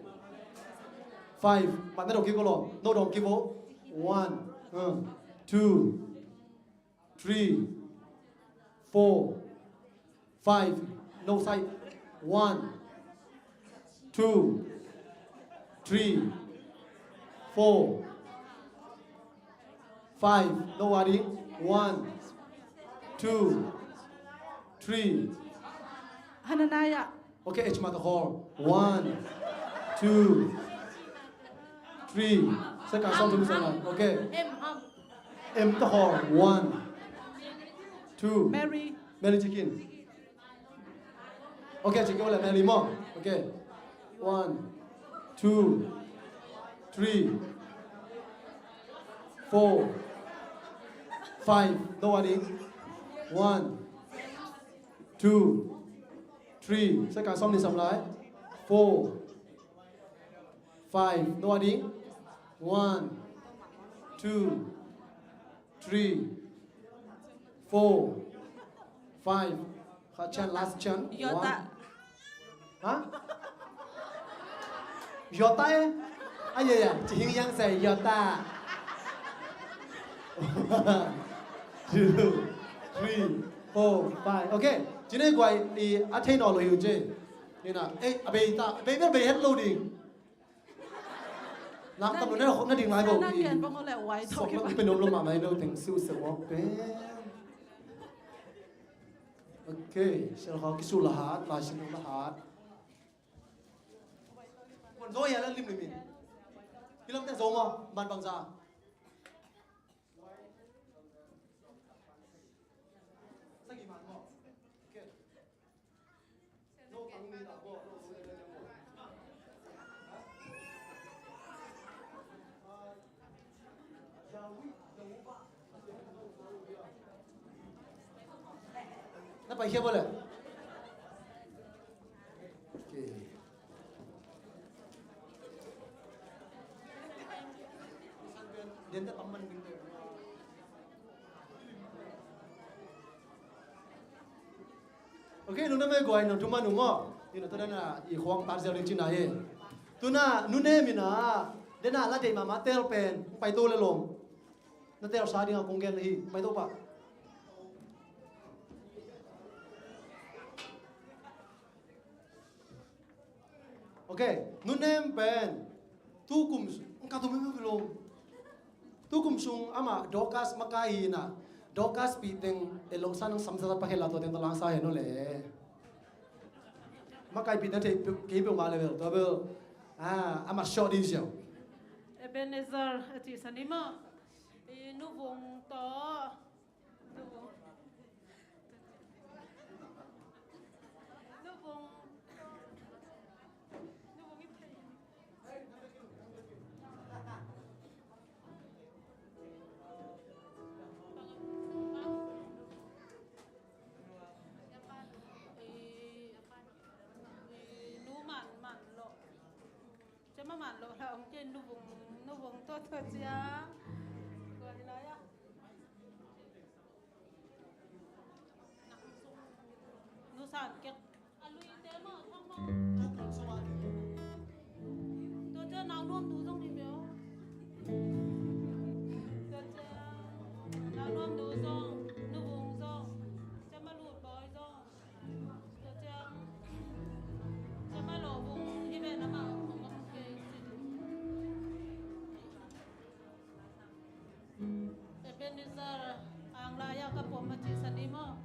five. Mat na dong kik ko lo. No dong kik ko. One, uh, two, three, four, five. No side. One, two, three, four, five. No worry. One, two, three, Hananiah. Okay, H mah tawh khawl. One, two, three. Second sawm thum sawm nai. Okay. M, M. M tawh khawl. One, two. Mary. Mary Chicken. Okay, ci kei uh leh Mary maw. Okay. One, two, three, four, five. No warning. One, two, three. Second sawm nih sam lai. Four, five. No warning. One, two, three, four, five. Kha chance, last chance. Yota. One. Ha? Yota eh? Ai, ya, ya. Ci hing yang sai Yota. One, two, three, four, five. Okay. Ci nei guai i a thei nawn lo hi uh ci. Ni na. Eh, a bei ta, a bei, bei, bei het lo ding. Nak tam lo na, na ding lai bo. Nak ken bang le wai. Sok na pen om lo ma mai lo teng siu se wak pen. Okay, sel kha kisu lahat, la sin lahat. Bon zo ya la lim lim in. Pilam te zo mo, ban bang za. Sagi man mo. Okay. Na pai khia bo le. Okay. Den ta tam man ding te. Okay, nuna me guai nong thuman uh maw. Ina tua dana i khuang tar zel ding cina hi. Tuna nune mina dena la dei mama tel pen pai to le lom. Na tel sa ding a kong gen hi. Pai to pa. Ok, nunem pen tukum sung ka tum lo. Tukum sung ama Dorcas makai hi na. Dorcas pi teng elo sa nang samsa pa hela to teng to lang sa he no le. Makai pi teng te ke pe ma level to bel. Ah, ama short di siau. Ebenezer a ci sa ni ma. I nu vung to. Cuma man lo lah om ke nubung nubung to to cia. Kau ni lah ya. Nusan kek. Alui tema thang ma. To cia nau nuam tu zong ni meo. To cia nau nuam tu zong nubung zong. Cia ma lut boy zong. Ebenezer ang laya ka pom ma ci sa ni mo.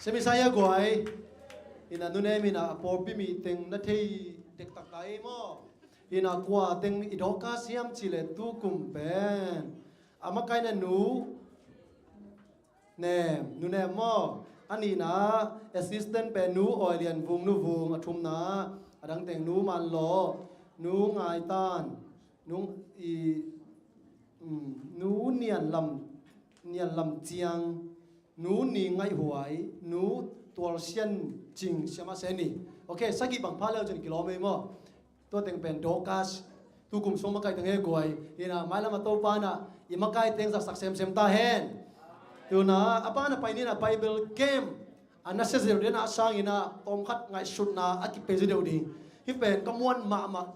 Semi saya guai. Ina nunem ina a pawlpi mi teng na thei dektak ta ei maw? Ina kua teng i Dorcas hiam cih leh tukum pen a makaina nu Nem, nu Nem maw? A nihna assistant pen nu Awi Lian Vung, nu Vung, a thumna a dang teng nu Man Law, nu Ngai Tan, nu i, um, nu Nian Lam, Nian Lam Ciang, nu Ni Ngaih Huai, nu Tual Sian Cing, siama seni. Ok, sagih bang pha leu cin kilawm ei maw? Tua teng pen Dorcas, tukum sung makai teng he guai. Ina mailam a Topa na i makai teng zaksak semsem ta hen. Tuna a pa na pai nina Bible camp a na sia zeu dena sangina tawmkhat ngaihsutna a kipei zi deuh ding. Hih pen ka muan mahmah.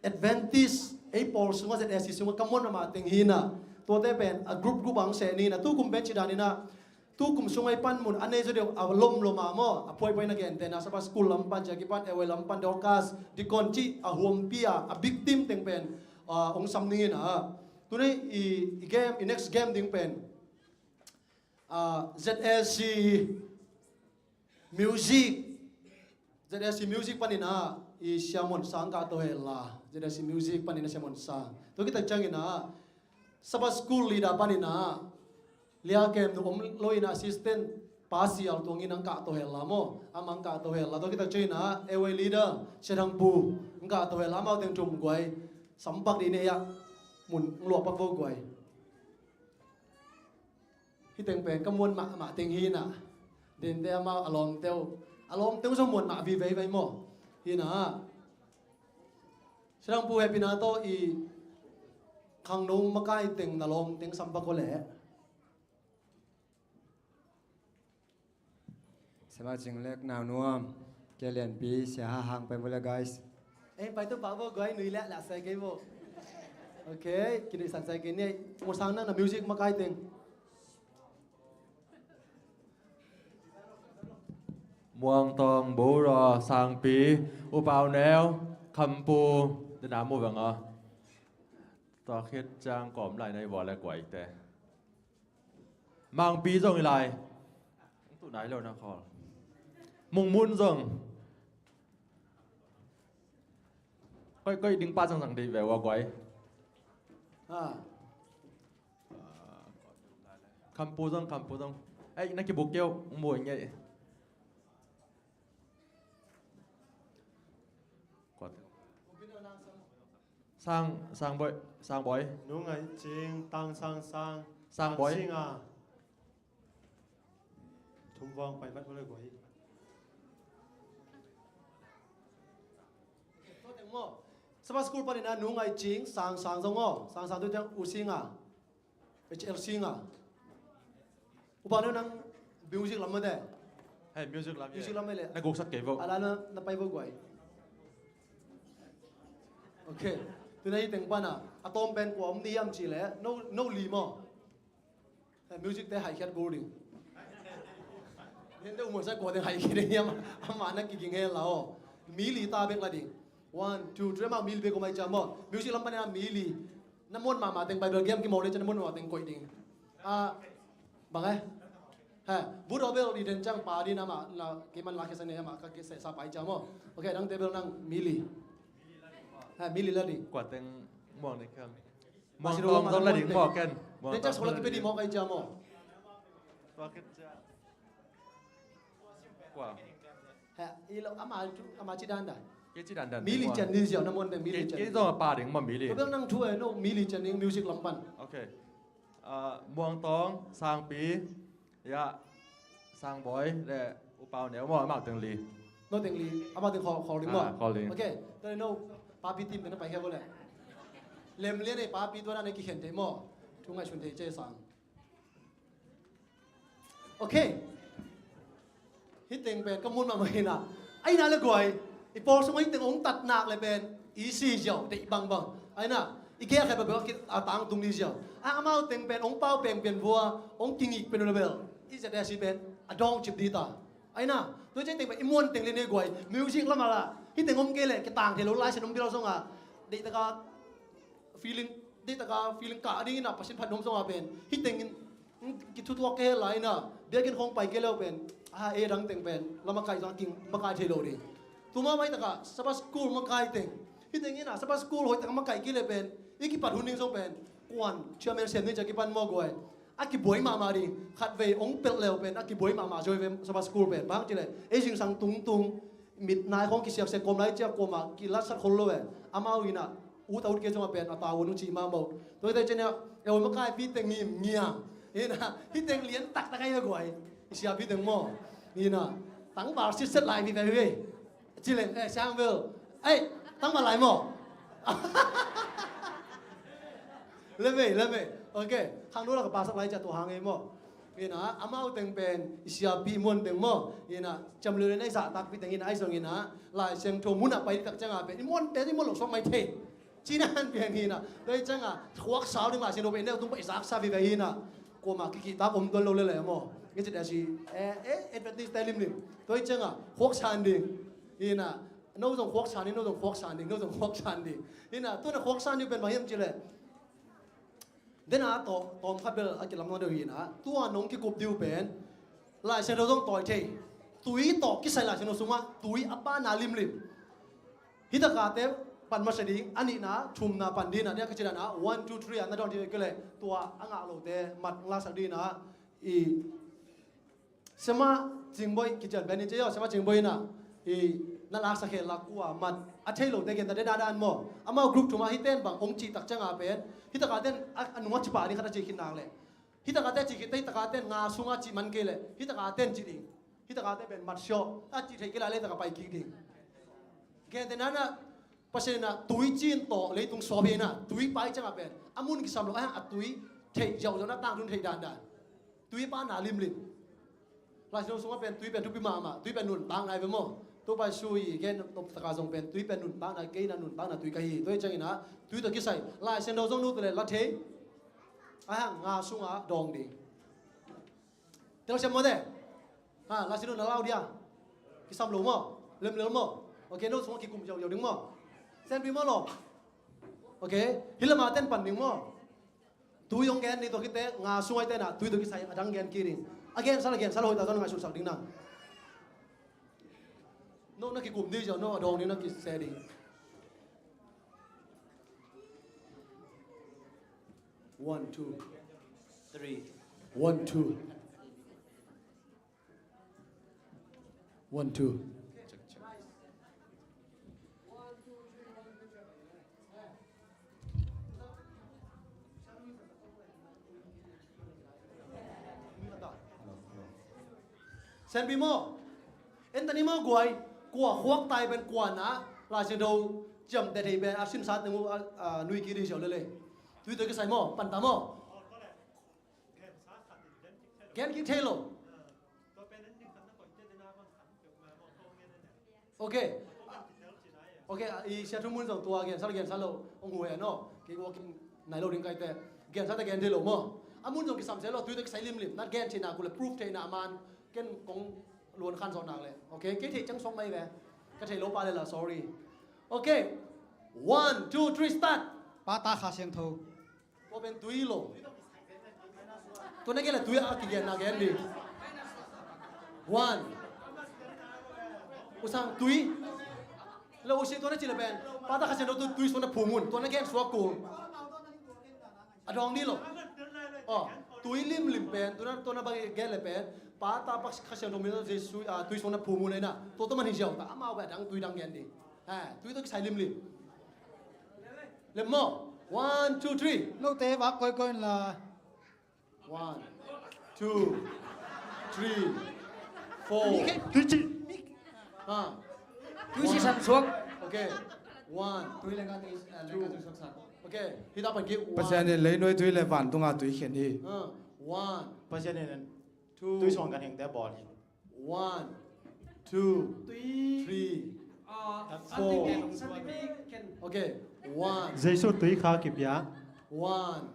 Adventist ei pawl sunga Z S C sunga ka muan mahmah teng hina. Tuate pen a group group ang seh nina tukum pen cidanina. Tukum sung ei pan mun a nei zaw deuh a lomlom a maw, a phuaipuai na gentehna Sabbath School lam pan, Jackie pan, Eway lam pan, Dorcas, Deacon cih a huampi a, a big team teng pen, ah, hong sam ningin a. Tuni i, i game, i next game ding pen, ah, Z S C Music. Z S C Music panin a i Siamon Sang kah to hel la. Z S C Music panin a Siamon Sang. Tua kitak ciangin a Sabbath School leader panin a Lia Kem nu om lo in a assistant pa sial tuangin ang kah to hel la maw. Amang kah to hel la. Tua kitak ciangin a Eway leader Sia Thang Pu ang kah to hel la, amau teng thum guai. Sampak di ne ya mun luapak vo guai. Hih teng pen ka muan mahmah teng hi na. Dente amau a lawmte uh, a lawmte uh zong muan mah viveivei maw? Hi na. Sia Thang Pu, hehpihna tawh i khangno makai teng na lawm teng sampak aw leh. Sia Lau Cing lek nau nuam. Ke lianpi Sia Ha Hang pai vo le guys. Ei, pai tu pa vo guai, nui leh lah sai kei vo. Ok, kinuihsan sai kei ni. Muang Sang, nang na music makai teng. Muang Tawng, Bo Raw, Sangpi, U Pau Neu, Kham Pu, dena mu veng aw. Tua khit ciang kawm lai na i vua le guai te. Mangpi zong i lai. Tu nai lo na khawl. Mung Mun zong. Koih, koih ding pa zangzang dei ve ua guai. Ah. Kham Pu zong, Kham Pu zong. Ei, na kibuk keu, mu ngei. Sang, Sang Boi, Sang Boi. Nu Ngai Cing, Tang Sang Sang. Sang Boi. Cing a. Thum vang pai vat vo le guai. Sabbath School panin a Nu Ngai Cing, Sang Sang zong aw. Sang Sang tu ciang U Sing a. H L Sing a. U Pau Neu, nang music lam mate. Hei, music lam, music lam mate le. Na guksak kei vo. Ala na, na pai vo guai. Ok. Tuna hih teng pana a tawm pen kua om ni hiam cih leh no, no li maw? Hei, music te haikhiat gol ding. Hente umasa kua teng haikhiat ding hiam? Amah na kiging hel la aw. Mi li ta bek la ding. One, two, three, amah mi li bek om ai ciam maw? Music lam panin a mi li. Na muan mahmah teng Bible game kimawl le ciang na muan mahmah teng koih ding. Ah, bang eh? Ha, bu dawh bel i den ciang pa din amah la, kei man la khe sa ne amah ka khe sa pai ciam aw. Ok, dang te bel nang mi li. Ha, mi li la ding. Kua teng muang ne kang. Muang tawng zong la ding maw ken. Den ciang sa la kipe di maw kai ciam aw. Tua khe ciang. Kua. He, i lo, ama, ama ci dan dan. Kei ci dan dan. Mi li cian ni ziau, na muan pen mi li cian. Kei zong pa ding ma mi li. Ko bel nang thu e, no, mi li cian ding music lam pan. Ok. Ah, Muang Tawng, Sangpi, ya, Sang Boi le U Pau Neu maw, amau teng li. No teng li, amau teng khawl, khawl ding maw. Ah, khawl ding. Ok. Tua le no, papi team pen na pai khe vo le. Lem lian e papi tua na ne kikhen thei maw. Thu ngaihsun thei ci sang. Ok. Hih teng pen ka muan mahmah hi na. Ai na le guai. I pawl sung hih teng hong tat nak le pen i si ziau deih bangbang. Ai na. I gei a khat bang bang a tangtung ni ziau. A amau teng pen hong pau peng pian vua, hong kingik pen uh le bel. I zet a si pen a dawng cip di ta. Ai na. Tua ciang teng pen i muan teng le ne guai. Music lam a la. Hih teng om kei le kitang thei lo lai sen om di lo zong a. Deih taka feeling, deih taka feeling kah ding in a Pasian phat nuam zong a pen. Hih teng in Kithutuak kei lai ina, biakinn khawng pai kei leu pen, a, ei dang teng pen la makaih zong a king makaih thei lo ding. Tuma mai taka Sabbath school makaih teng, hih teng ina Sabbath school hoih taka makaih kei le pen, i kipat hun ding zong pen kuan chairman sem ding cia kipan maw guai. A kibuai mahmah ding. Khatvei hong pelh leu pen a kibuai mahmah zaw hi ve Sabbath school pen. Bang hang ci le ei zingsang tungtung mit nai khawng kisiaksiak kawm lai cia kuamah kilatsak khol lo e. Amau ina ut a ut kei zongah pen a tau un ci mahmah uh. Tua hi teh ciangin a, e, hoih makaihpi teng ngim ngiang. Ina, hih teng lian taktak ahi a guai. I siapi teng maw. Ina, tangval sitset lai pi pai ve. Ci leng, e, siang bel. Ei, tangval lai maw. Levei, levei. Ok. Khang dua lak a pasak lai cia tua hang ei maw. Ina, amau teng pen i siapi muan teng maw. Ina, ciam liu lian a i zahtakpi teng ina, a i zong ina, Lai Siangtho mun ah pai ding tak ciangin pen i muan teng i muan lo suak mai thei. Cina han pian hi na. Tua hi ciangin khuak sau ding Lai Siangtho pen neu tung pai zak sa vive hi na. Kuamah kikihtak om tuan lo lele maw. Ngi ci deh si, eh, eh, Adventist te limlim. Tua hi ciangin khuak san ding. Hi na. No zong khuak san ding, no zong khuak san ding, no zong khuak san ding. Hi na, tua na khuak san ding pen bang hiam ci le. Dena tawh, tawm khat bel a kilam nuam deuh hi na. Tua nong kikup ding uh pen Lai Siangtho zong tawi thei. Tui tawh kisai Lai Siangtho sungah tui a pana limlim. Hih takate pan masa ding, a nihna, thumna pan ding na, nia ka ci dan a, one, two, three, a na dawn ding kei le, tua a ngah lote mat laksak ding na, i, Sema Cingboih kician pen i ci aw, Sema Cingboih na, i, na laksak khel lak kua mat, a thei lote gen ta ding na dan maw. Amau group thuma hih ten bang hong cih tak ciangin pen, hih takaten a, a nunga ci pah ding khat a ci khit nak le. Hih takate ci khit, hih takaten nga sunga ci man kei le, hih takaten ci ding. Hih takate pen mat siaw, a ci thei kei lai le taka pai kik ding. Gentehna na, Pasian in a tui cin tawh leitung sawp hi na, tui pai ciangin pen a mun kisam lo, a, a tui theih ziauziau na tangtun theih dandan. Tui pana limlim. Lai Siangtho sungah pen tui pen thupi mahmah, tui pen nuntakna hi ve maw. Topa Jesu i gen nop taka zong pen tui pen nuntakna, kei na nuntakna tui ka hi. Tua hi ciangin a, tui tawh kisai Lai Siangtho zong nu tawh le la thei. A hang nga sunga dawng ding. Tel siam mawte. Ha, Lai Siangtho na lau dia. Kisam lo maw. Lemlel maw. Ok, no sungah kikum ziauziau ding maw. Senpi maw lo. Ok, hih lama ten pan ding maw. Tui hong gen ni tua khit teh, nga sungai tena, tui tua kisai a dang gen kik ding. A gen sal, a gen sal hoih ta zong ngaihsutsak ding na. No na kikum ding ziau, no a dawng ding na kise ding. One, two. Three. One, two. One, two. Senpi maw. Entani maw guai. Kua khuak tai pen kua na. Lai Siangtho ciamteh thei pen a sinsa teng uh a, a, nui kik ding siau lele. Tui tawh kisai maw. Pan ta maw. Gen kik thei lo. Ok. Ok, i sia thu mun zong tua gen sal, gen sal lo. Ong hu he no. Kei walking nai lo ding kai te. Gen sal te gen thei lo maw. A mun zong kisam se lo, tui te kisai limlim. Na gen thei na ku le proof thei na man. Ken kong luan khan zong nak le. Ok, kei thei cang song mai ve. Ka thei lo pa le la, sorry. Ok. One, two, three, start. Pa, Ta, Kha Siangtho. Tua pen tui lo. Tua na gen le tui a kigen na gen di. One. Usang tui. Le usi tua na ci le pen. Pa, Ta, Kha Siangtho tu tui suan na phu mun. Tua na gen suak kul. A dawng di lo. Oh, tui limlim pen. Tua na, tua na bang gen le pen. Pa, Ta, Pa, Kha Siangtho min Jesu, ah, tui suan na phu mun le na. Tua tua man hi ziau ta. Amau bang dang tui dang gen di. Ha, tui tua kisai limlim. Lem maw. One, two, three. Note vak koikoi in la. One, two, three, four. Mi kei tui ci. Ha. Tui ci san suak. Ok. One. Tui le ka tui, ah, le ka tui suak san. Ok. Hita pan ki. One. Pasian in leinuai tui le vantunga tui khen hi. Ha. One. Pasian in. Two. Tui suang kan hengte bawl hi. One, two, three, four. Okay, one. Jesu tui kha kipia. One,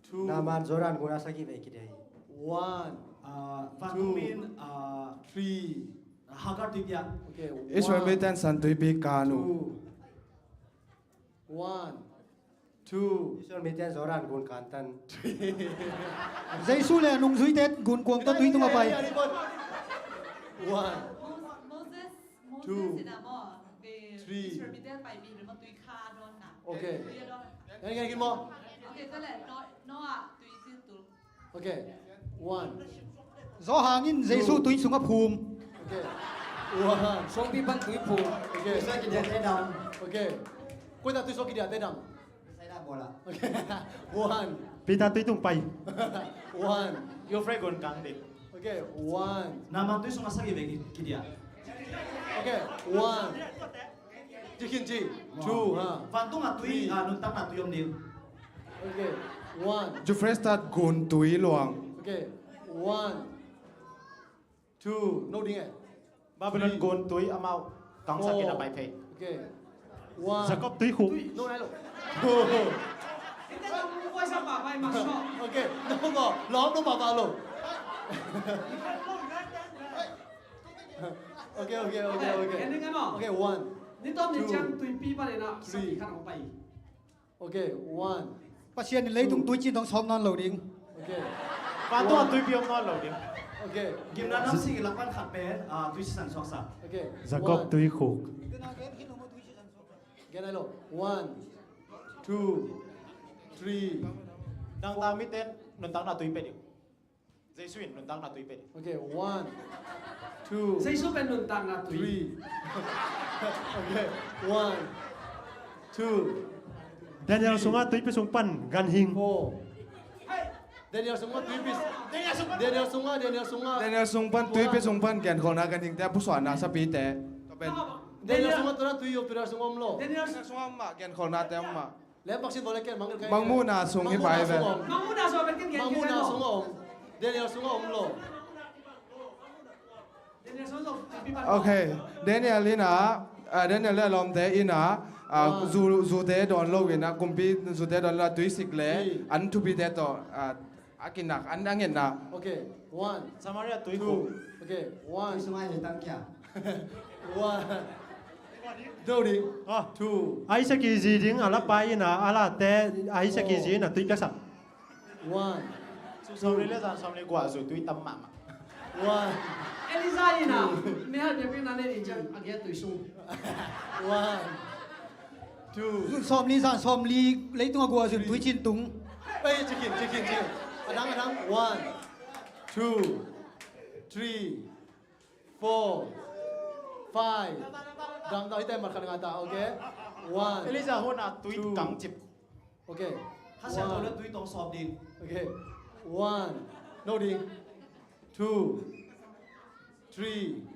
two. Naman Jordan guna saki ve kidei. One, two, three. Hagar tui pia. Okay, Israel mi ten san tui pi kanu. Two. One, Two. Israel mite Jordan gun kantan. Jesu le a nungzuite gunkuang tawh tui tungah pai. One. Moses, Moses in a maw, the Israel mite pai mi, the maw tui kha dawn na. Okay. Tui a dawn. Gan, gan, gan maw. Okay, so le, Noah, tui sin tul. Okay. One. Johan in Jesu tui sungah phum. Okay. One. Suangpi pan tui phum. Okay. Tui sungah kidiate dam. Okay. Koi ta tui sungah kidiate dam. Sai dah bola. Okay. One. Peter tui tung pai. One. Your friend gon kang ding. Okay. One. Naaman tui sungah sagih vei kidia. Okay. One. Ci khin ci. Two, ha. Vantung a tui, three. Ah, nuntakna tui om ding. Okay. One. Euphrates gun tui luang. Okay. One. Two. No ding eh. Babylon gun tui amau kangsak in a pai phei. Okay. One. Jacob tui khuk. No, nai lo. Okay. No, no, no, no, no, no. Okay, okay, okay, okay. Okay, one. Two. Three. Okay, one. Pasian in leitung tuicin tawh sawm nawn lo ding. Okay. Vantung a tuipi om nawn lo ding. Okay. Gimna nam sigi lak pan khat pen, ah, tui sisan suaksa. Okay. Jacob tui khuk. Gen a lo. One, two, three. Nang ta miten nuntakna tui pe ding. Jesu in nuntakna tui pe. Okay, one, two, Jesu pen nuntakna tui. Three. Okay, one, two. Daniel sungah tuipi sung pan ganhing. Four. Daniel sungah tuipi. Daniel sungah, Daniel sungah. Daniel sung pan tuipi sung pan genkholhna ganhingte a pusuahna sapite. Daniel sungah tua tui om, tua sungah om lo. Daniel sungah om mah, genkholhnate om mah. Mangmuhna sung hi pai ve. Mangmuhna sung om. Daniel sung om lo. Okay. Daniel in a, ah, Daniel le a lawmte in a, ah, zu, zute dawn lo in a, kumpi zute dawn lo a tuisik le an thupite tawh, ah, a kinak, an a ngetna. Okay. One. Samaria tui khuk. Okay. One. Tui sungah hi tang kia. One. Dodi. Ah. Two. Isaac i zi ding a la pai in a, a late Isaac i zi in a tui piaksak. One. Sawmli le zan sawmli gua zu tui tam mahmah. One. Elijah in a, mihal biakpiakna ne in ciang a giat tui sung. One. Two. Sawmli zan sawmli leitung a gua zun tuicin tung. Ei, cikin, cikin, cikin. Adang, adang. One. Two. Three. Four, five. Dang, dang, ite mat khat nga ta, okay? One. Elijah hun a tui kang cip. Okay. Khasia tawh le tui tawng sawp ding. Okay. One. No ding. Two. Three.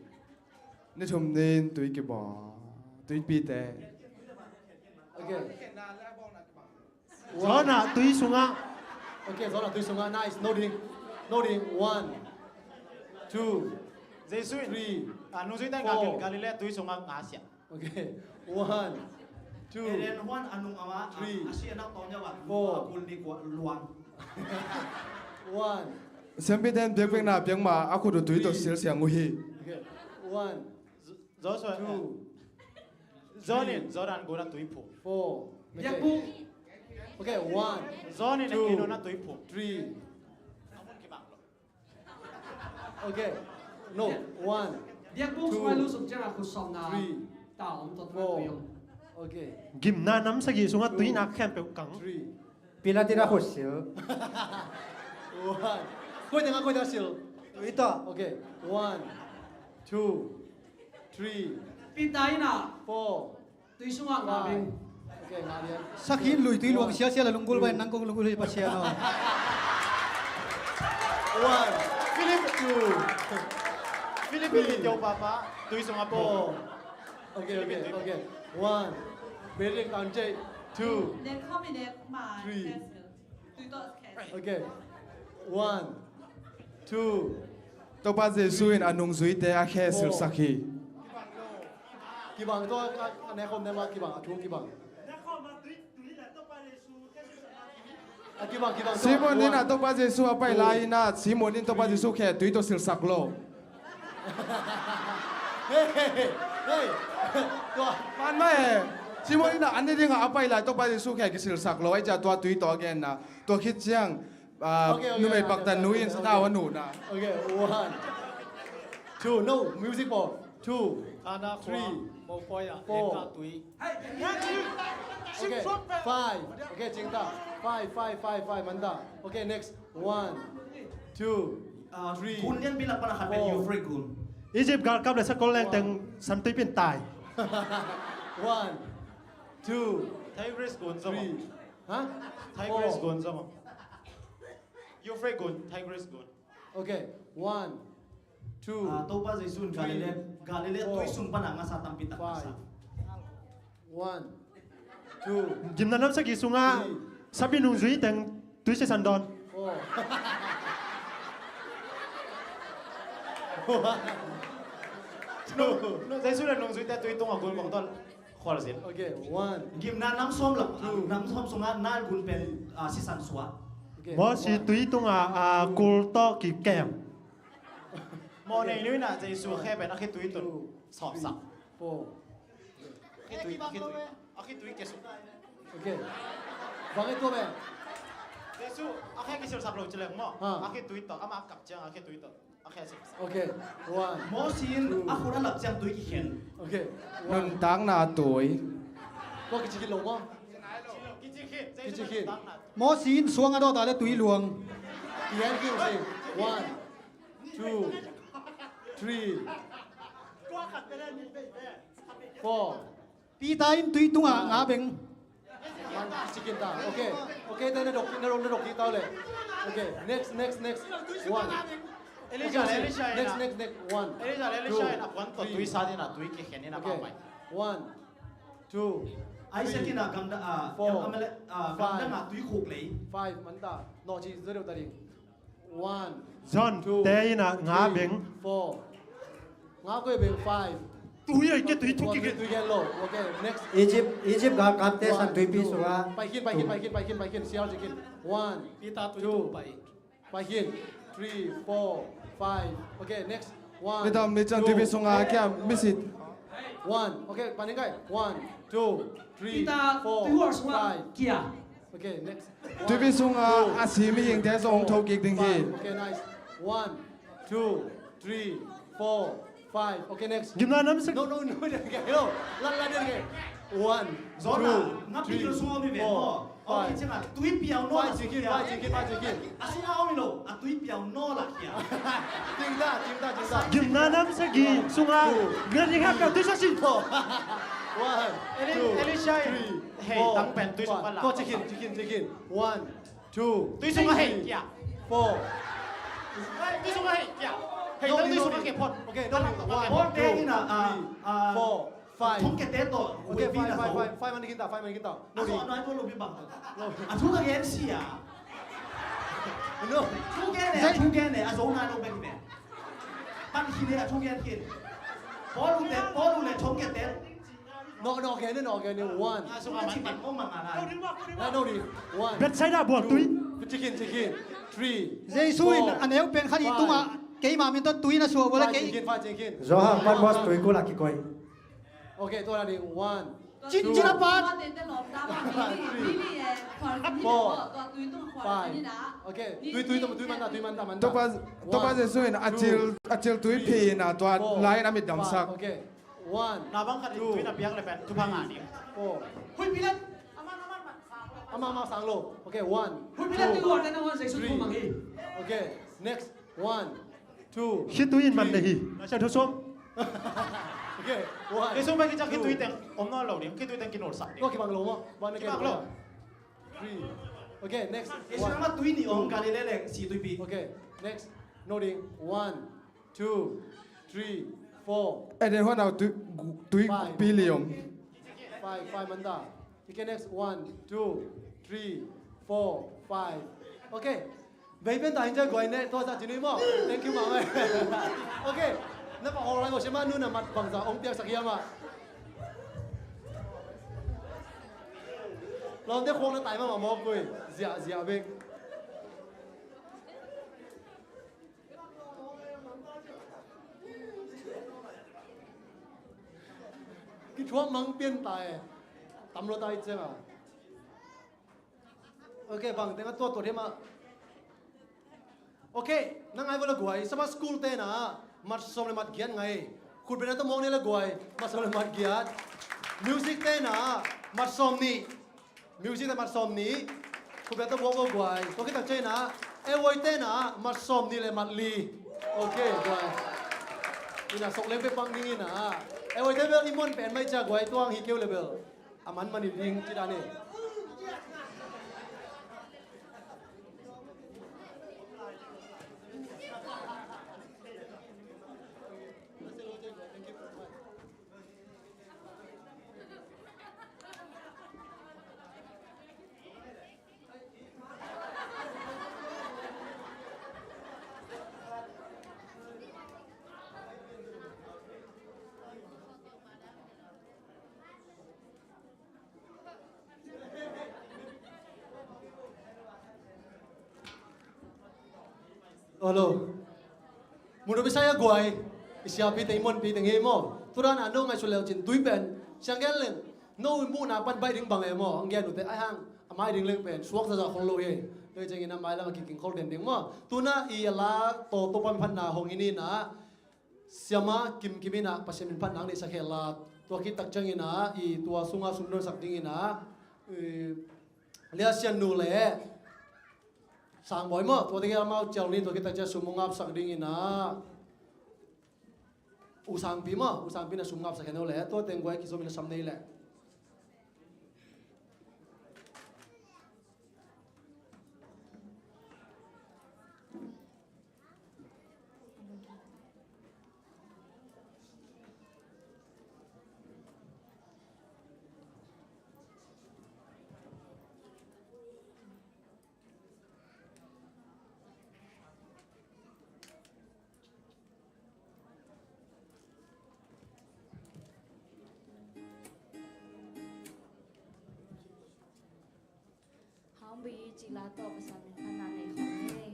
Ni thum nin tui kibawng. Tuipite. Okay. Jonah tui sungah. Okay, Jonah tui sungah. Nice. No ding. No ding. One, two, Jesu in, three, a nungzuite ngak in four. Galilee tui sungah ngasiah. Okay. One, two, Eden huan a nung ama, three, a si a nak tawm ya wan, four, a kul ni kua luang. One. Siampite in biakpiakna piak ma a khut uh tui tawh silsiang uh hi. Okay. One. Joshua. Two. John in Jordan gun a tui phum. Four. Okay. Biakbuk. Okay, one. John in, two, a kin un a tui phum. Three. Okay. No. One. Biakbuk sungah lut suk ciangah khut sawmna. Three. Ta om tawh tui om. Okay. Gimna nam sagih sungah tui nak khempeuh kang. Three. Pilat in a khut sil. One. Koi teng a koi teng a sil. Tui tawh. Okay. One, two, three. Peter in a. Four. Tui sungah ngah beng. Okay, ngah lian. Sakhi in lui tui luang sialsial a lunggulh bai nang kong lunggulh hi Pasian aw. One. Philip. Two. Philip in tui tawh papa. Tui sungah pau. Four. Okay, okay, okay. One. Very count. Two. Nek kau mi nek ma. Three. Okay. One, two. Topa Jesu in a nungzuite a khe silsak hi. Kibang to a, a, a nekhom nema kibang, a thu kibang. A kibang, kibang to. Simon in a Topa Jesu a pai lai in a, Simon in Topa Jesu khe tui tawh silsak lo. Hey, hey, hey, hey. Tua. Man mah e. Simon in ah an ne ding a, a pai lai Topa Jesu kiang kisilsak lo, ahih ciang tua tui tawh a genna. Tua khit ciang, ah, okay, okay, numei pakta nu in sathau a nuhna. Okay, one, two, no, music ball. Two, three, four. Okay, five. Okay, cing ta. Five, five, five, five, man ta. Okay, next. One, two, three, gun lianpi lak pan a khat pen four. Euphrates gun. Egypt galkap le sakol leng teng San Tuipi in tai. One, two, Tigris gun zong. Three. Ha? Tigris gun zong. Euphrates gun, Tigris gun. Okay, one, two, ah, Topa Jesu in three, Galilee, Galilee four, tui sung pan a ngasa tampi tak five. Ngasa. One, two, gimna nam sagih sungah, three, sapi nungzui teng tui sisan dawn. Four. One, two. Jesu le nungzuite tui tungah gul kong tawh khual sin. Okay, one. Gimna nam sawm lak, two, nam sawm sungah Nile gun pen, ah, sisan suah. Okay, Mosi one. Tui tungah, ah, kul tawh kikem. Mawh nei nu in ah Jesu khe pen a khitui tun sawpsak. Four. A khitui, a khitui, a khitui kiasuk. Okay. Bang e tua pen. Jesu a khe kisilsak lo ci leng maw. Ha. A khitui tawh, amah a kap ciang a khitui tawh a khe silsak. Okay. One. Mosi in a khut a lap ciang tui kikhen. Okay. One. Nuntakna tui. Tua kici khin lo maw? Kici khin. Jesu kici khin. Nuntakna tui. Mosi in suang a dawt a le tui luang. Kikhen khin si. One. Two, three, four. Peter in tui tungah nga beng. One, chicken ta. Okay. Okay, then na dok, na dok, na dok kita le. Okay, next, next, next. One. Elijah, okay, Elijah next, next, next. One. Elijah, Elijah two, in a puan to three. Tui sa din a tui kikhen in a. Okay. One, two, Isaac three, in a gamda, ah, four, Amalek, ah, five. Gamda nga tui khuk lei. Five, man ta. No, chi, zero ta ding. One, John, two, te in a nga three, beng. Four. Nga koi beng, five. Tui ai ke tui thuk kikhen. Tui kikhen lo. Okay, next. Egypt, Egypt galkapte San Tuipi sungah. Pai khin, pai khin, pai khin, pai khin, pai khin. Siar khin. One, Peter tui tung pai. Pai khin. Three, four, five. Okay, next. One, two, three. Ni tam ni cang Tuipi sungah kia misit. One. Okay, paning kai. One, two, three, four, five. Peter tui huar sungah kia. Okay, next. Tuipi sungah a si mihingte zong tho kik ding hi. Five. Okay, nice. One, two, three, four, five. Okay, next. Gimna nam sak. No, no, no, no. Lat, lat, lat. One, two, three, four, five. Five, six, five, six. Gimna nam sagih sungah. Gimna nam sagih sungah. Gimna nam sagih sungah. One, two, three, four, five. Go, chicken, chicken, chicken. One, two, three, four. Tui sungah hei kia. Hei, tui sungah hei kia. Hei, tui sungah hei kia. Okay, no, one, two, three, four, five. Okay, five, five, five, five man kita, five man kita. No, a thu ka gen sia. No. Thu gen e, thu gen e, a zo nai lo bek hi ve. Pan khin e, a thu gen khin. Paul u te, Paul u le thong ke te. No, no, again, no, again, one. Ah, so man, man, man, man, man. No, no, one. Bethsaida buak tui. Two. Chicken, chicken. Three. Jesu in a neu pen khat i tungah keima min tawh tui na suah bawle kei. Five, chicken, five, chicken. Johan Patmos tui kul ah kikoih. Okay, tua na ding. One, two, three, four, five. Okay, tui, tui, tui, tui man ta, tui man ta, man ta. Topa, Topa Jesu in a cil, a cil tui phi in a tua lai in a mit damsak. Okay. One, two, three, four. Huih Pilat. Amah, amah sang lo. Okay, one, two, three. Okay, next. One, two, three. Khitui in man le hi. Sia thu sum. Okay, one, two. Khitui teng om nawn lo ding. Khitui teng kinolsak ding. Kibang lo maw? Kibang lo. Three. Okay, next. One, two. Okay, next. One, two, three, four. Eden huan au tui, tui pi liom. Five, five man ta. Okay, next. One, two, three, four, five. Okay. Vei pen ta hin cia guai ne, tua sa ci nui maw. Thank you, mama. Okay. Na pa hong lai ko sima nu na mat bang sa ong piak sak hiam ah. Lawmte khong na tai mama mawk gui. Zia, zia bek. Kithuak mang pian ta e. Tam lo ta i ciang a. Ok, bang teng a tuat tuat hiam ah. Ok, na ngai vo le guai, Sabbath School te na mat sawm le mat giat ngai. Khut beng na tawh muak ni le guai, mat sawm le mat giat. Music te na mat sawm nih. Music te mat sawm nih. Khut beng na tawh muak vo guai. Tua khit tak ciang na, A Y te na mat sawm nih le mat li. Ok, guai. Ina sok leng pe pang ning ina. A Y te bel i muan pen mai cia guai, tuang hi keu le bel. A man man in ding ci dan e. Hello. Mun a bisai a guai. I siapi teng i muanpi teng hi maw. Tua dan a no ngaihsut leu cin tui pen. Siang gen leng. No muhna pan baih ding bang e maw. Ang gen ute ai hang. A mai ding leng pen. Suak zaza khol lo hi. Tua hi ciangin a mai lam a kiking khol den ding maw. Tuna i a la to to pan phatna hong i ni na. Siama kimkim ina Pasian min phatna ang neihsak hen la, tua khit tak ciangina i tua sunga sum donsak dingina, i, Lia Sian nu le Sang Bawi maw, tua ding amau ciau ni tua khit tak ciang sum hong ngapsak dingina U Sangpi maw, U Sangpi na sum ngapsak hen lo le, tua teng guai kizom ina sam nei le. Hong bi ci la tawh Pasian min phatna nei khawm hi.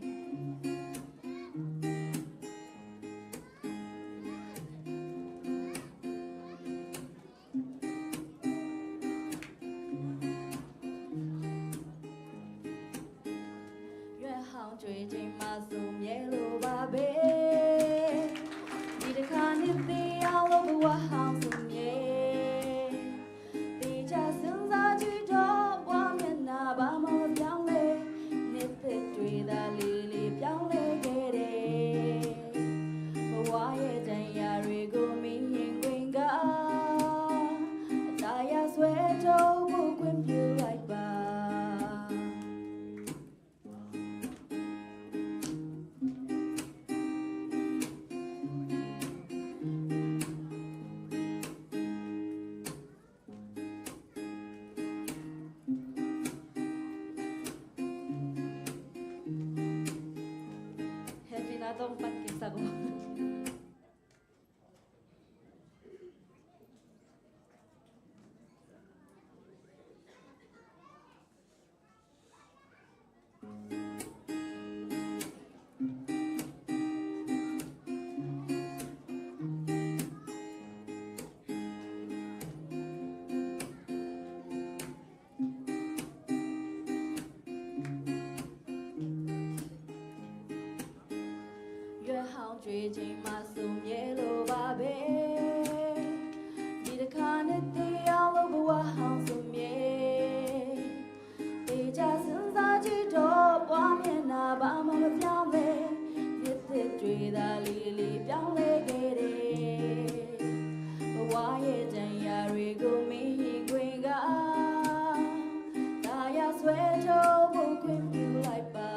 Yue hang cui cing ma sum ye lu ba be. Di de kan ni ti a lo bu wa hang sum ye. သီးခြားစဉ်းစားကြည့်တော့ ဘဝမျက်နှာ ဘာမှမပြောင်းလဲ နှစ်သစ်တွေသာ လီလီပြောင်းလဲခဲ့တယ် ဘဝရဲ့ဒဏ်ရာတွေကို မြင်ရင်ခွင့်က အသာရဆွဲထုတ်ဖို့ ခွင့်ပြုလိုက်ပါ Happy na tong pan kisa ko. Yue hang cui cing ma sum ye lo ba be. Di de kan ni ti a lo bu wa hang sum ye. သေချာစဉ်းစားကြည့်တော့ ဘဝမျက်နှာ ဘာမှမပြောင်းပဲ နှစ်သစ်တွေသာ လီလီပြောင်းလဲခဲ့တယ် ဘဝရဲ့ဒဏ်ရာတွေကို မင်းရင်ခွင်က သာယာဆွဲထုတ်ဖို့ ခွင့်ပြုလိုက်ပါ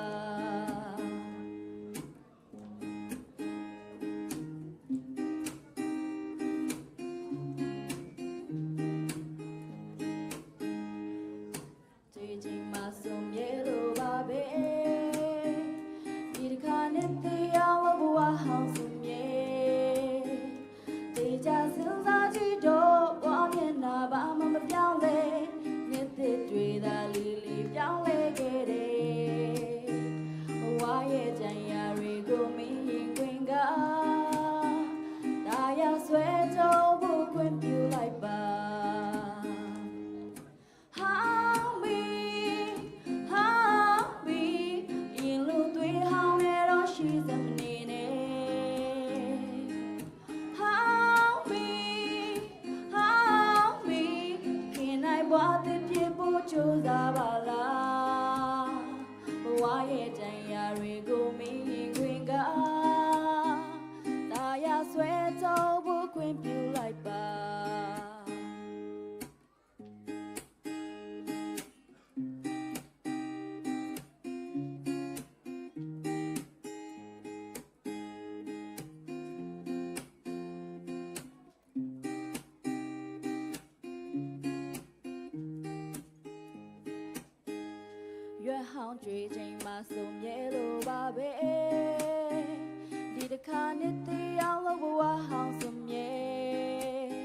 အောင်ကြွေးချိန်မှာ စုံမြဲလိုပါပဲ။ ဒီတစ်ခါ နှစ်သိအောင်လို့ ဘဝဟောင်းစုံမြဲ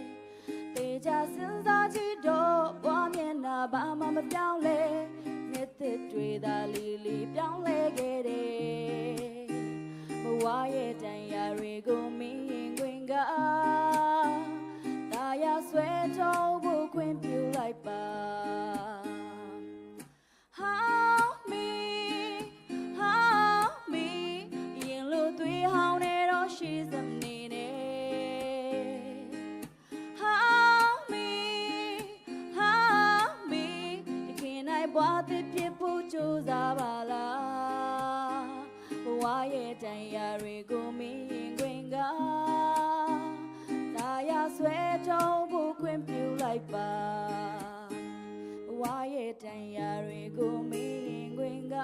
။ သေချာစဉ်းစားကြည့်တော့ ဘဝမျက်နှာ ဘာမှမပြောင်းလဲ။ နှစ်သစ်တွေသာ လီလီပြောင်းလဲခဲ့တယ်။ ဘဝရဲ့တန်ရာတွေကို မြင်ခွင့်က သာယာစွယ်ထုတ်ဖို့ ခွင့်ပြုလိုက်ပါ။ Hauh mi, hauh mi, ရင်လိုသွေးဟောင်းနဲ့တော့ ရှေ့ဆက်နေနဲ့။ Hauh mi, hauh mi, တခင်နိုင် ဘဝသစ်ဖြစ်ဖို့ ကြိုးစားပါလား။ ဘဝရဲ့တန်ရာတွေကို မင်းရင်ခွင်က သာယာစွဲထုတ်ဖို့ ခွင့်ပြုလိုက်ပါ။ ဘဝရဲ့တန်ရာတွေကို မင်းရင်ခွင်က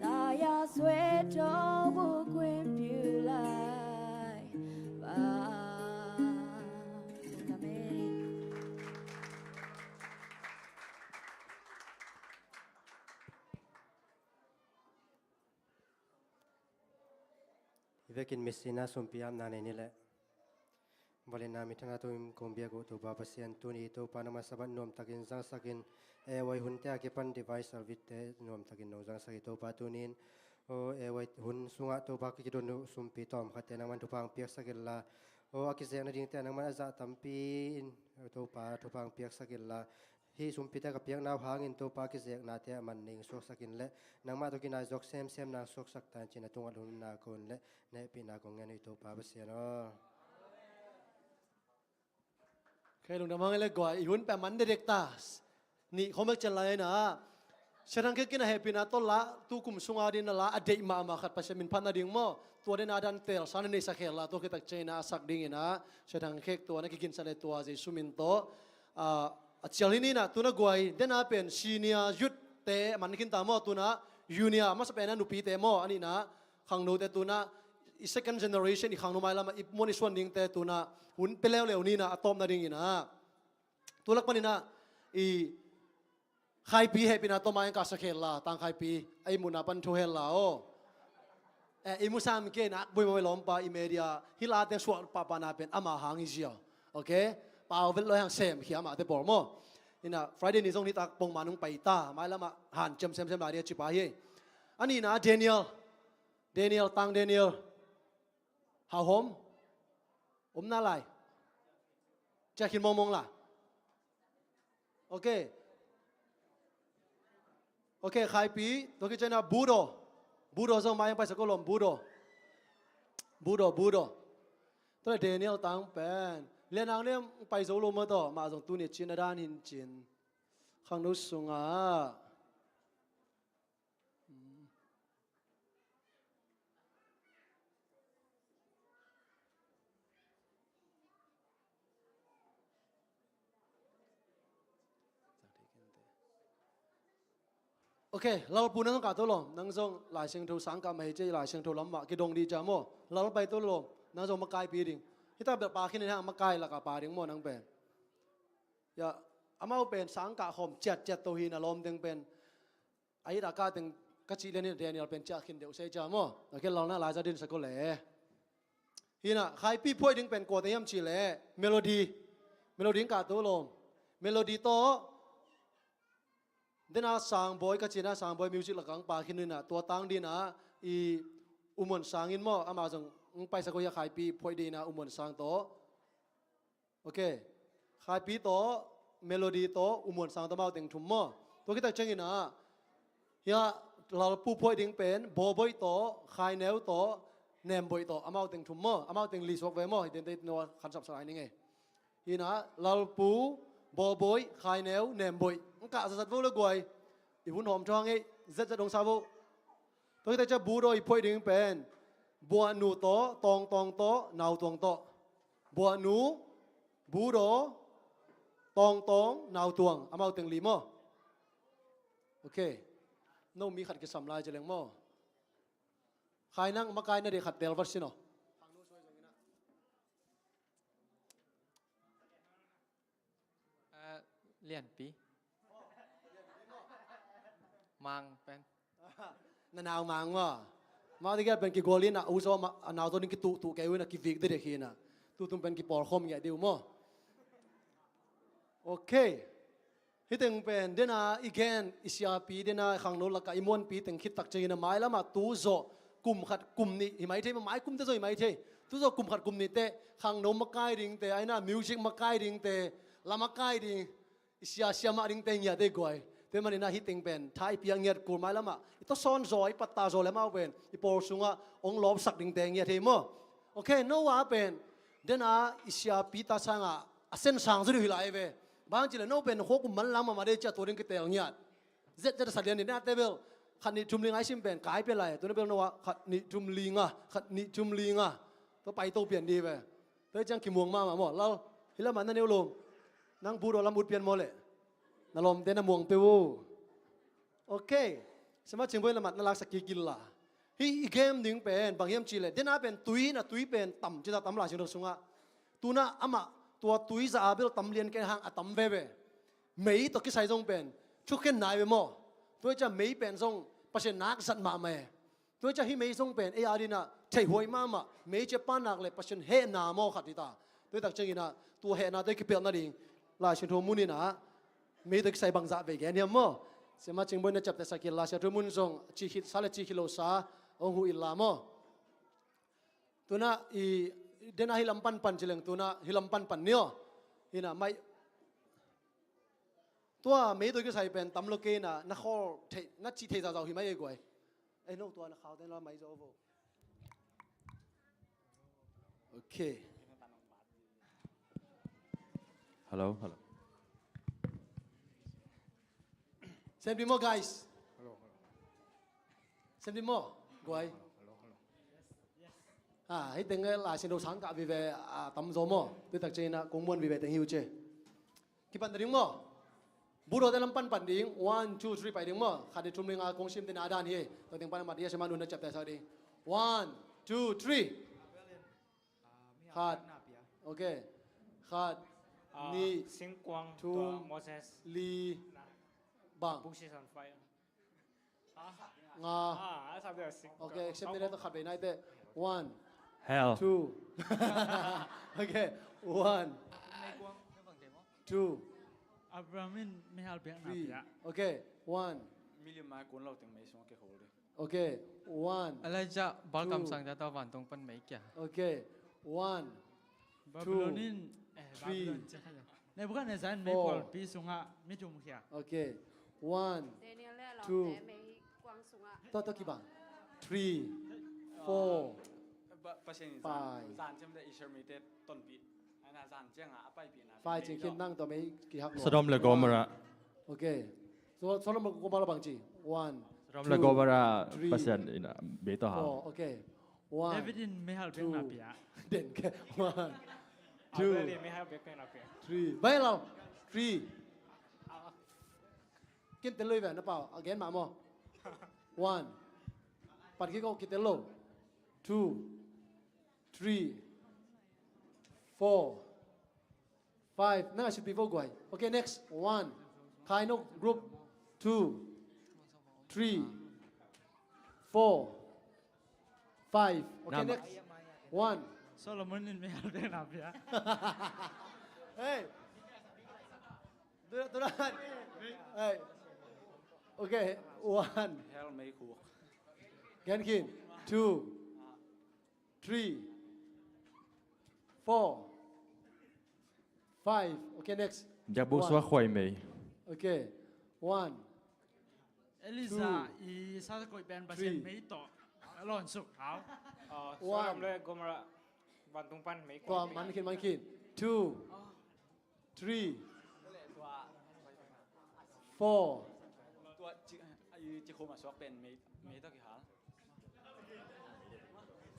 သာယာစွဲထုတ်ဖို့ ခွင့်ပြုလိုက်ပါ။ အာမင်။ Hi vekin misina sumpi apna nei ni leh. Valina mi thana tum kong biak uh Topa Pasian, tuni Topa nangman Sabbath nuamtakin zangsakin, A Y hunte a kipan device service te nuamtakin nong zangsak hi Topa. Tunin, aw, A Y hun sungah Topa kikidon uh sumpi tawmkhatte nangman thupha hong piaksak inla, aw, a kizek nadingte nangman a zah tampi in Topa thupha hong piaksak inla, hih sumpite ka piakna uh hangin Topa kizeknate a man ning suaksak in leh, nangmah tawh kinai zawk semsem nang suaksak ta in ci-in a tungah lunna kong leh hehpihna kong ngen uh hi Topa Pasian aw. Kei lungdam hang i leh guai, i hun pia man dekdek ta. Nih khawm bek cian lai inah Sia Thang Khek in a hehpihna tawh la, tu kum sunga ding na la a deih mahmah khat Pasian min phat nading maw, tua dena dan telsa na neihsak hen la, tua khit tak ciangin a sak dingin ah Sia Thang Khek tua na kiginsa le tua Jesu min tawh, ah, a cial hi ni inah. Tuna guai dena pen senior youth te man khin ta maw, tuna junior masa pen a nupite maw, a nihna khangnote tuna i second generation, i khangno mailamah i muan i suan dingte tuna hun pia leuleu ni inah a tawpna dingin ah. Tu lak panin ah i Khaipi hehpihna tawh mai hong kahsak hen la, Tang Khaipi a i muhna pan thu hen la aw. Eh, i mu sam kei nak buai mawh i lawmpa i media hih la teng suah pahpahna pen ama hang hi ziau. Ok? Pau vet lo hang sem khia amahte pawl maw. Inah Friday ni zong nitak pongman hong pai ta, mailamah hanciam semsem lai ding a ci pa hi. A nihna Daniel, Daniel, Tang Daniel. Hau hom. Om na lai. Ciah khin mawngmawng la. Ok. Ok, Khaipi, tua khit ciangin ah Budo. Budo zong mai hong paisak ko lawm, Budo. Budo, Budo. Tua leh Daniel Tang pen. Lian Ang Lian pai zo lo maw tawh, mah zong tuni a cin a dan hin cin. Khangno sungah. Ok, Lalpu nang zong kah to lawm, nang zong Lai Siangtho sang kah mah hi ci, Lai Siangtho lam mah kidong dih cia maw. Lal pai to lawm, nang zong makaipi ding. Hita bel pa khin in hang makai lakah pa ding maw nang pen. Ya, amau pen sang kah khawm ciatciat to hi na lawm ding pen. A it a kah teng ka cih lian in Daniel pen ciah khin deuh sei cia maw. A khen lalna lai za din sa ko le. Hi inah Khaipi phuaih ding pen kuate hiam cih leh Melody. Melody in kah to lawm. Melody tawh dena Sangbawi ka ci inah Sangbawi music lakah hong pa khin uh inah tua tang ding inah i U Muan Sang in maw, amah zong hong paisak uh hi a Khaipi phuaih ding inah U Muan Sang tawh. Ok. Khaipi tawh, Melody tawh, U Muan Sang tawh amau teng thum maw. Tua khit tak ciangin ah, hiah Lalpu phuaih ding pen, Bawbawi tawh, Khaineu tawh, Nembawi tawh, amau teng thum maw. Amau teng li suak ve maw. Hi tente i tawh khansap sa lai ning ei. Hi inah, Lalpu, Bawbawi, Khaineu, Nembawi. Hong kah zatzat vo le guai. I hun hawm thawng ei, zetzet hong sa vo. Tua khit tak ciang Budaw i phuaih ding pen, Buahnu tawh, Tawngtawng tawh, Nautuang tawh. Buahnu, Budaw, Tawngtawng, Nautuang. Amau teng li maw. Ok. No mi khat kisam lai ci leng maw. Khai nang makai na ding khat tel vat sin aw. Ah, Lianpi. Mang pen. Na nau Mang maw? Mau dikhiat pen kigual in a, u zaw ma, a nau zaw ding kituhtuh kei uh in a, kivik didek hi in a. Tutung pen kipawlkhawm ngiat dih uh maw? Ok. Hih teng pen dena i gen, i siapi dena khangno lakah i muanpi teng khit tak ciangin a, mailamah tu zawh kum khat kum nih hi mai thei, mai kumte zawh hi mai thei. Tu zawh kum khat kum nih teh khangno makai dingte, aina music makai dingte, la makai ding, i sia siamah dingte ngiat ei guai. Tua manin a hih teng pen tha i piak ngiat kul, mailamah i tawsawn zaw, i patta zaw le amau pen i pawl sungah hong lawpsak dingte ngiat ei maw? Ok, Noah pen dena i siapi ta sangah a sensang zaw dih uh hi lai ve. Bang hang cih leh no pen khua kum manlang mahmah dei ci a tua ding kiteel ngiat. Zet zet a sa lian ni, na table khat nih thum li nga i sim pen kai pia lai. Tua na bel Noah khat nih thum li nga, khat nih thum li nga. Tua pai to pian dih ve. Tua hi ciang kimuang mahmah maw. Lal, hih lamah na neu lawm. Nang bu daw lam ut pian maw leh. Na lawmte na muang peuh uh. Ok. Sema Cingbuai lamah na laksak kik inla. Hih i game ding pen bang hiam cih leh, dena pen tui in a, tui pen tam ci ta, tam Lai Siangtho sungah. Tu in a amah tua tui zah a bel tam lian kei hang a tam veve. Mei tawh kisai zong pen thukhen nai ve maw? Tua hi ciang mei pen zong Pasian nak zat mahmah e. Tua hi ciang hih mei zong pen ei adingin a theihhuai mahmah, mei ci a pan nak leh Pasian hehna maw khat hi ta. Tua hi tak ciangin a tua hehnate kipelh nading Lai Siangtho mun in a mei tawh kisai bangzah vei gen hiam maw? Sema Cingbuai na ciaptehsak inla, Lai Siangtho mun zong ci khit sa le ci khit lo sa hong huh inla maw? Tu in a i, dena hih lam panpan ci leng, tu in a hih lam panpan ni aw. Hi in a mai. Tua mei tawh kisai pen tam lo kei in a, na khawl theih, na cih theih zahzah uh hi mai ei guai. Ei no, tua na khaute na la mai zaw vo. Ok. Hello, hello. Sem dih maw, guys? Sem dih maw, guai? Ah, hih teng Lai Siangtho sang kah vive, ah, tam zaw maw? Tua hi tak ciangin a kong muan vive teng hi uh ci. Kipan ta ding maw? Bu dawte lam panpan ding. One, two, three, pai ding maw? Khat, nih, thum, li, nga, kong sim ding a dan hi. Tua teng pan a mat hi a, Sema Nu na ciaptehsak ding. One, two, three. Khat. Ok. Khat, nih, thum, li, bang. Nga. Ok, except ni le ta khat vei nai teh. One. Hell. Two. Ok. One. Two. Abraham in meihal biakna pia. Ok. One. Milim mai kun lo teng mei sung ke hol ding. Ok. One. Elijah balkam sang ta ta vantung pan mei kia. Ok. One. Babylon in, eh, three. Babylon cia kha. Nebuchadnezzar in mei pawlpi sungah mi thum khia. Ok. One, two. Tua, tua kibang. Three, four, five. Zan ciang te Israel mite tonpih. Ana zan ciang a paipihna. Five ciang khin nang tua mei kihak lo. Sodom le Gomorrah. Ok. So, Sodom le Gomorrah bang ci. One, Sodom le Gomorrah, two, three, Pasian in a mei tawh hal. Four. Ok. One, David in meihal biakna pia. Den ke. One, two, three. Bai lau. Three. Kin tel lo ve na pau. Again, mamo. One. Pat ki ko kitel lo. Two. Three. Four. Five. Nang a sitpi vo guai. Ok, next. One. Khai no group. Two. Three. Four. Five. Ok, next. One. Solomon in meihal biakna pia. Hey. Turan, turan. Hey. Ok. One. Hell mei khuk. Gen khin. Two. Three. Four. Five. Ok, next. Biakbuk suak khuai mei. Ok. One. Elijah i sa koih pen Pasian mei tawh a lawn suk hau. Sodom le Gomorrah vantung pan mei khuai. Tua man khin, man khin. Two. Three. Four. Tua ci, a, i cikhum a suak pen mei, mei tawh kihal.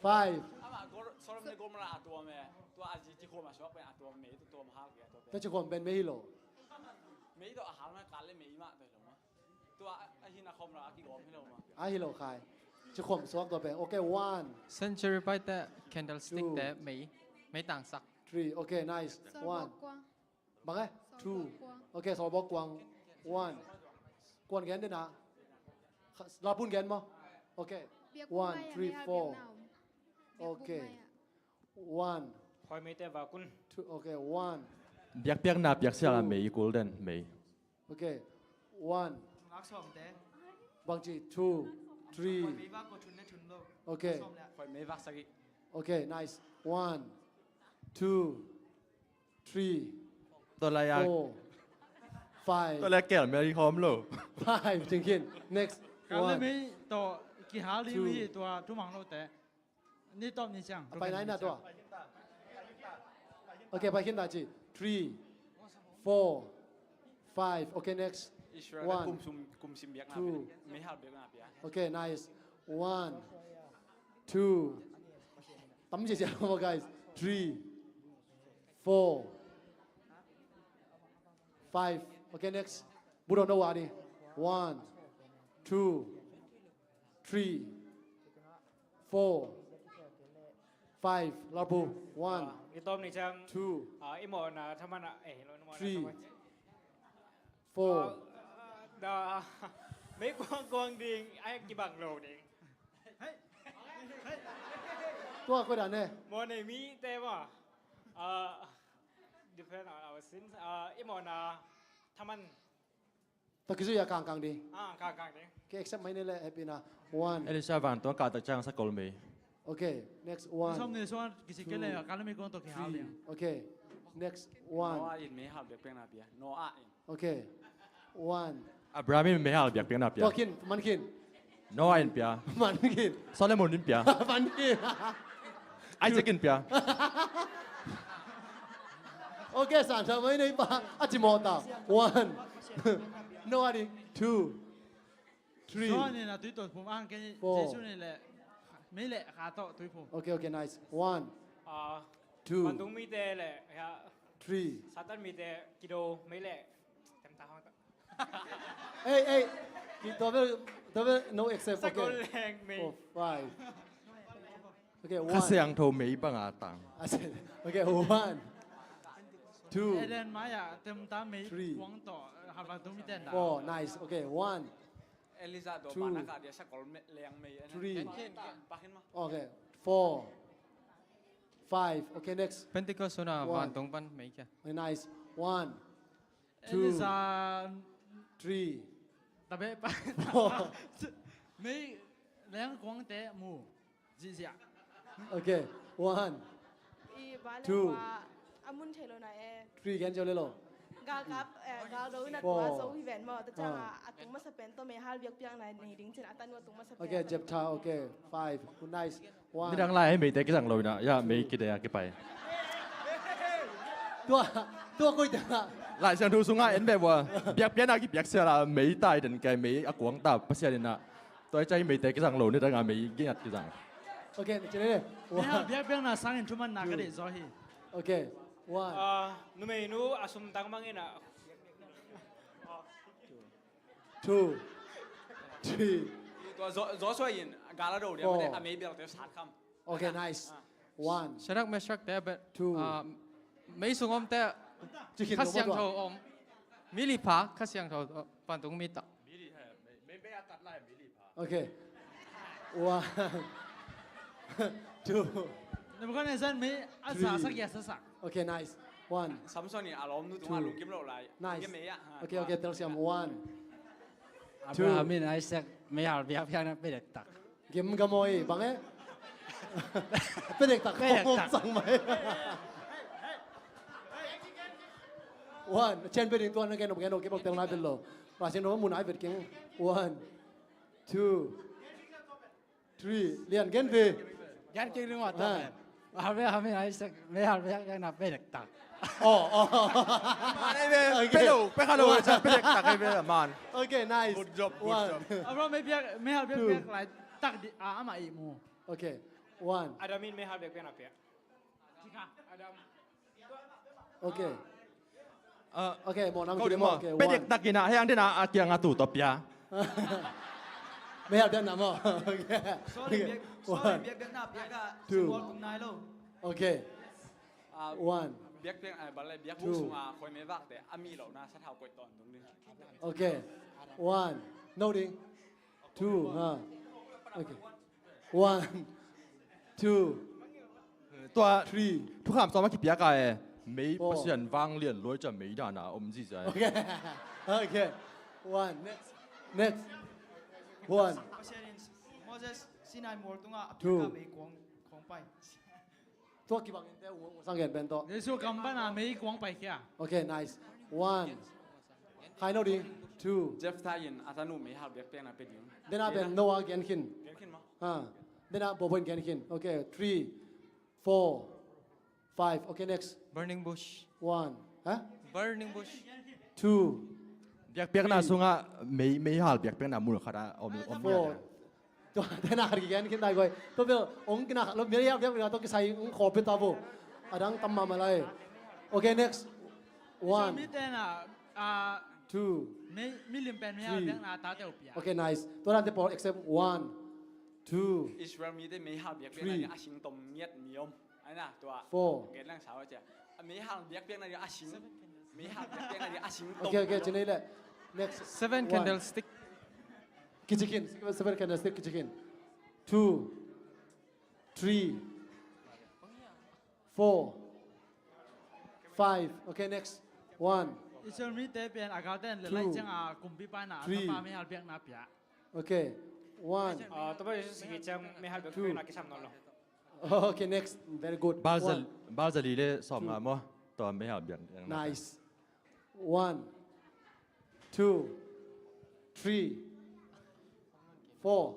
Five. Ama Gor-, Sodom le Gomorrah a tuam e. Tua a ci, cikhum a suak pen a tuam mei, tua tuam hal kei a tua pen. Tua cikhum pen mei hi lo. Mei tawh a hal ma, kal le mei mah tawh hi lo ma. Tua a, a hin a khom lo, a kigawm hi lo ma. A hi lo khai. Cikhum suak tua pen. Ok, one. Century pai te candlestick te mei, mei tangsak. Three. Ok, nice. One. Bang eh? Two. Ok, sawlbawk kuang. One. Kuan gen den a. Lapun gen maw? Okay. Biakpuk mai ah, mei hal biakna om. Biakpuk mai ah. Okay. One. Khawi meite vakun. Two. Okay, one. Biakpiakna piaksial a mei i kul den, mei. Okay. One. Bangci, two, three. Okay. Okay, nice. One, two, three, four, five. Tua lai a kel mel i hawm lo. Five, thinking. Next. One. Kal le mei tawh kihal ding hi tua thumang lote. Ni tawp ni ciang. A pai nai na tua. Okay, pai khin ta ci. Three, four, five. Okay, next. Israel. One, kum sum, kum sim biakna, two. Mei hal biakna pia. Okay, nice. One, two. Tam ci ci, guys. Three, four, five. Okay, next. Budo no wadi. One, two, three, four, five. Lapu. One. Ah, i tawp ni ciang. Two. Ah, i mawhna thaman ah, eh, lo, three, four. Ah, da, mei kuang kuang ding, ai kibang lo ding. Tua ko dan ne. Mawh nei mite maw. Ah, depend on our sins. Ah, i mawhna thaman. Tua kizui a kangkang ding. Ah, kangkang ding. Ke accept mai ni le happy na. One. Elisha vantung kah tak ciang sakol mei. Okay, next one. Som ni suan kisi kele, two, kala mi kong to ki hal ding. Three. Okay, next one. Noah in mei hal biakpiakna pia. Noah in. Okay. One. Abraham in mei hal biakpiakna pia. Tua khin, man khin. Noah in pia. Man khin. Solomon in pia. Man khin. Isaac in pia. Okay, san tha mai nei pa. A ci mawh ta. One. Noah ding. Two. Three. Johan in a tui tawh phum ang ke. Four. Jesu in le mei le kha tawh tui phum. Okay, okay, nice. One. Ah, two. Vantung mite le, ya. Three. Satan mite kido mei le. Tem ta hong ta. Ei, ei. Ki-, tua bel, tua bel no accept. Okay. Sakol leng mei. Four, five. Okay, one. Kha Siangtho mei bang a tang. Okay, one. Two. Eden mai ah, tem ta mei. Three. Kuang tawh, ha, vantung mite na. Four, nice. Okay, one. Elijah tawh, two, pa na kah dia sakol leng mei. Three. Ken, ken, ken, pa khin ma. Okay, four. Five. Okay, next. Pentecost hun a vantung pan mei kia. Okay, nice. One. Two. Elijah. Three. Tabe pa. Four. Mei leng kuangte mu. Zizia. Okay. One. I ba le, two, ba, a mun thei lo na e. Three, gen zia le lo. Galkap, eh, galdo in a tua zo hi ven maw. Tua ciang a, a tung masa pen tawh mei hal biakpiakna nei ding cin a tan ua tung masa pen. Okay, Jephthah, okay. Five. Good, nice. One. Nidang lai meite kizang lo in a, ya, mei kite a kipai. Tua, tua koi te. Lai Siangtho sungah en beh ua. Biakpiakna kipiak sia la mei tai den kai mei a kuang ta Pasian in a. Tua i cai meite kizang lo, nidang a mei giat kizang. Okay, cine. Mei hal biakpiakna sangin thumanna ka deih zaw hi. Okay, one. Ah, numeinu a sum tang mangin a. Two. Three. Tua Jo-, Joshua in gal a do dia, four. A mei bialte sat kham. Okay, nice. Ah. One. Shadrach, Meshach te a bet. Two. Ah, mei sung om te. Kha Siangtho om. Mi li pha, Kha Siangtho, oh, vantung mi ta. Mi li, eh, mei, mei, mei a tat lai mi li pha. Okay. One. Two. Nebuchadnezzar mei a sa sak ya sa sak. Okay, nice. One. Samson in a lawmnu tungah lungkim lo lai. Nice. Lungkim mei ah. Ha. Okay, okay, tel siam. One. Two. Abraham in Isaac mei hal biakpiakna pe dektak. Gim gam aw, bang e? Pe dektak. Pe dektak. Sang mai. One. Cian pe ding tuan na gen op gen op, ke bok tel nai pen lo. Ra cian op mun ai vet keng. One. Two. Three. Lian gen ve. Gen keng ding wa ta. Abraham in Isaac mei hal biakpiakna pe dektak. Oh, oh. Man, eh, pe lo, pe kha lo, pe dektak, eh, man. Okay, nice. Good job, good job. Abraham mei biak, mei hal biakpiak lai tak di, ah, ama i mu. Okay, one. Adam in mei hal biakpiakna pia. Adam. Okay. Ah, okay, mawh nam ko ding maw. Okay, pe dektak in a, hei ang ding a, a kiang a tu tawh pia. Mei hal biakna maw. Okay. Sorry, biak, sorry, biakpiakna pia ka. Two. Symbol tung nai lo. Okay. Ah, one. Biakpiak, ah, bal le biakbuk sung a khoi mei vakte a mi lo na sa thau koih tawntung ding. Okay. One. No ding. Two, ha. Okay. One, two, tua three, thukham sawm a kipiak a e. Mei, four. Pasian vanglian luai cia mei dan a om ziza e. Okay. Okay. One. Next. Next. One. Pasian in Moses Sinai mual tungah a piak a mei kuang khong pai. Tua kibang in te ung, ung sang gen pen tawh. Jesu kam pan a mei kuang pai kia. Okay, nice. One. Khai no ding. Two. Jephthah in a tanu mei hal biakpiakna pia ding. Then a pen Noah gen khin. Gen khin maw? Ha. Then a bawbaw in gen khin. Okay, three, four, five. Okay, next. Burning bush. One. Ha? Burning bush. Two. Biakpiakna sungah mei, mei hal biakpiakna mun khat a om, om. Four. Tua, te na khat kigen khin nai guai. Tua bel ong kina lo mei hal biakpiakna tua kisai ong khawp pia ta bo. A dang tam mahmah lai. Okay, next. One. Israel mite na, ah, two. Mei, milim pen mei hal biakna tate uh pia. Okay, nice. Tua dante pawl except one, two, Israel mite mei hal biakpiakna three, a sing tom ngiat mi om. Ai na, tua. Four. Gen lang sa cia. A mei hal biakpiakna a sing. Mei hal biakpiakna a sing tom. Okay, okay, ci ni leh. Next. Seven candlestick. Kici khin, seven candlestick kici khin. Two, three, four, five. Okay, next. One. Israel mite pen a galte in le lai ciang a kumpipa na a tapa mei hal biakna pia. Okay. One. Ah, Topa Jesu sigi ciang mei hal biakpiakna kisam nawn lo. Okay, next. Very good. Baal za, one, baal za li le sawmnga maw? Tua mei hal biak, biakna. Nice. One, two, three, four,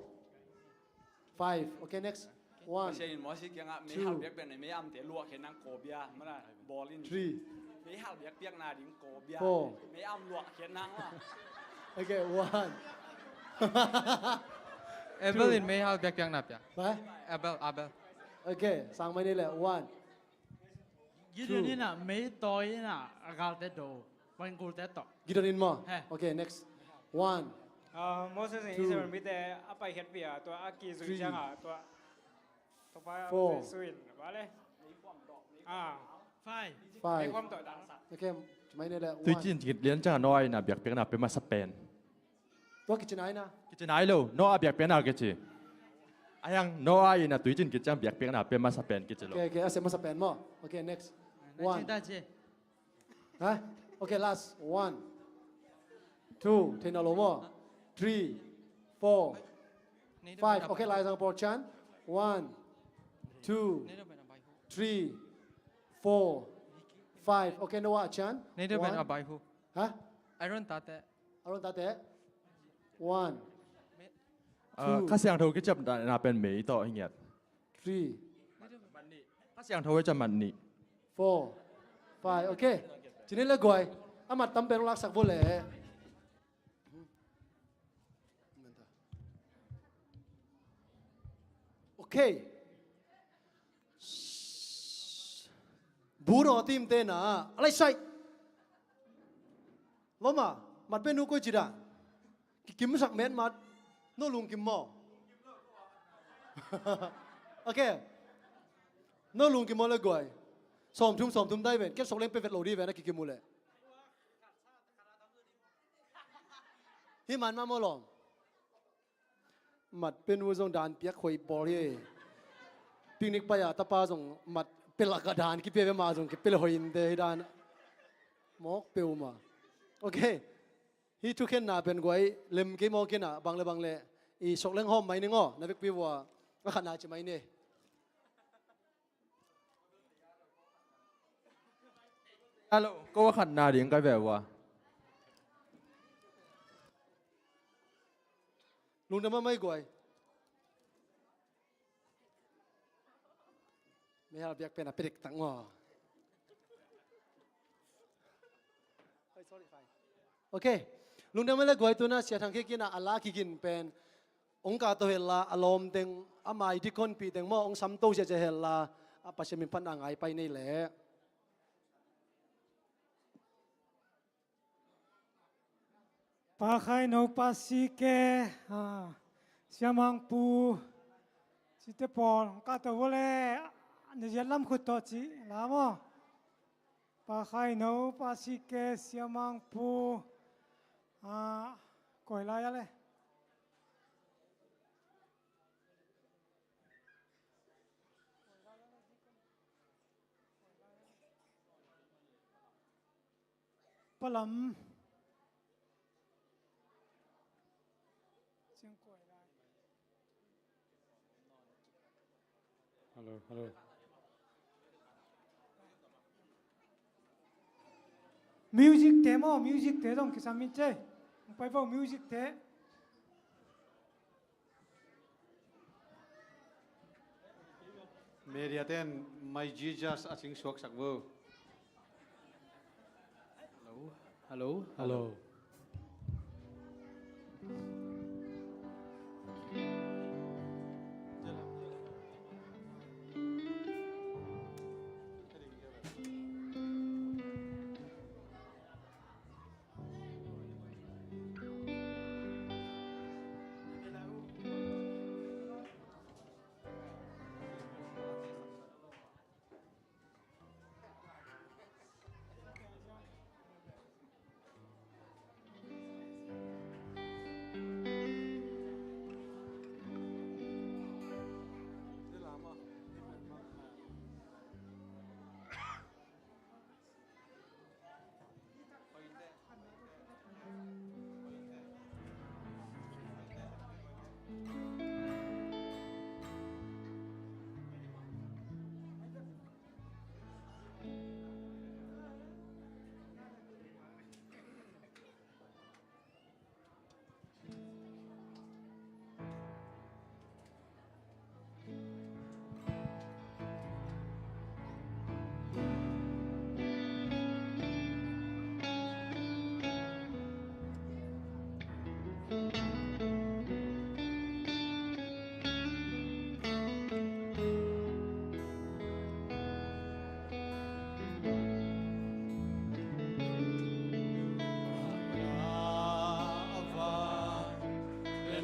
five. Okay, next. One. Pasian in Moses kiangah mei hal biakpiakna mei amte luah khen nang kawbia. Mana bawl in. Three. Mei hal biakpiakna ding kawbia. Four. Mei am luah khen nang lah. Okay, one. Abel in mei hal biakpiakna pia. Hah? Abel, Abel. Okay, sang mai ni leh. One. Gideon in a mei tawi in a galte do. Van gulte tawh. Gideon in maw? He. Okay, next. One. Ah, Moses in Israel mite a paikhiatpih a tua a kizui ciangah tua Topa Jesu in va le. Ah. Five. Five. Mei kuam tawh dan sa. Okay, ci mai ni leh. Tuicin kit lian ciangah Noah in a biakpiakna pia masa pen. Tua kici nai na. Kici nai lo. Noah biakpiakna kici. Ayang Noah in a tuicin kit ciang biakpiakna pia masa pen kici lo. Okay, okay, a sia masa pen maw. Okay, next. One. Hah? Okay, last. One, two, thei nawn lo maw. Three, four, five. Okay, Laizang pawl cian. One, two, three, four, five. Okay, Noah cian. Nadab and Abihu. Hah? Aaron tate. Aaron tate. One, two. Kha Siangtho kiciapna pen mei tawh hi ngiat. Three. Kha Siangtho hi ciah mat nih. Four, five. Okay. Ci ni le guai. A mat tam pen laksak vo le. Okay. Buro team te na a lai sai. Loma, mat pen nu koi ci dan. Kikim sak met mat. No lungkim maw. Okay. No lungkim maw le guai. Sawmthum, sawmthum dai ven. Ken sok leng pe vet lo di ven a kikim uh le. Hi man ma maw lawm. Mat pen uh zong dan piak hoih bawl hi. Picnic pai a tapa zong mat pelak a dan kipia ve ma zong kipel hoih in te hi dan. Mawk peuhmah. Okay. Hih thukhenna pen guai lem kei mawk in a bang le bang le i sok leng hawm mai ning aw na vekpi vua a khatna ci mai ni. Alo, ko a khatna ding kai ve ua. Lungdam a mai guai. Mihal biak pen a pedik tak maw. Okay. Lungdam a le guai tuna sia thang kik in a la kigin pen. Ong ka to hel la a lawm teng a mai dikon pi teng maw ong sam to sia sia hel la a Pasian min phatna ngai pai nei leh. Pa Khai No, Pa Si Ke, a, Sia Mang Pu, site pawl ka to vole na ziat lam khut to ci la maw. Pa Khai No, Pa Si Ke, Sia Mang Pu, a, koi lai a le. Lam. Hello, hello. Music te maw, music te zong kisam in ce. Pai vo music te. Media ten My Jesus a cing suaksak vo. Hello. Hello. Hello.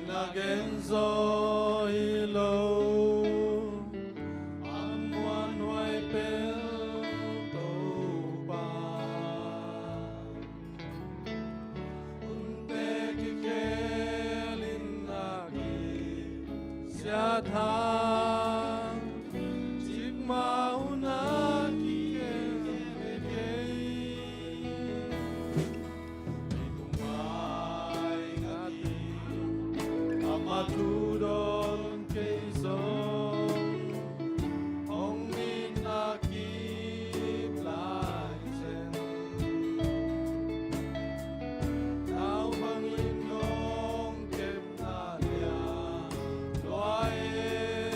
Na gen zaw hi lo, a muanhuai pen Topa. Hunte kikhel in a kisia thang, cikmah hun a kikhel kei. Leitung mai ngah ding amah thu dawn kei zong, hong nitna kip lai zen. Naupang in hong kepna dia lua e.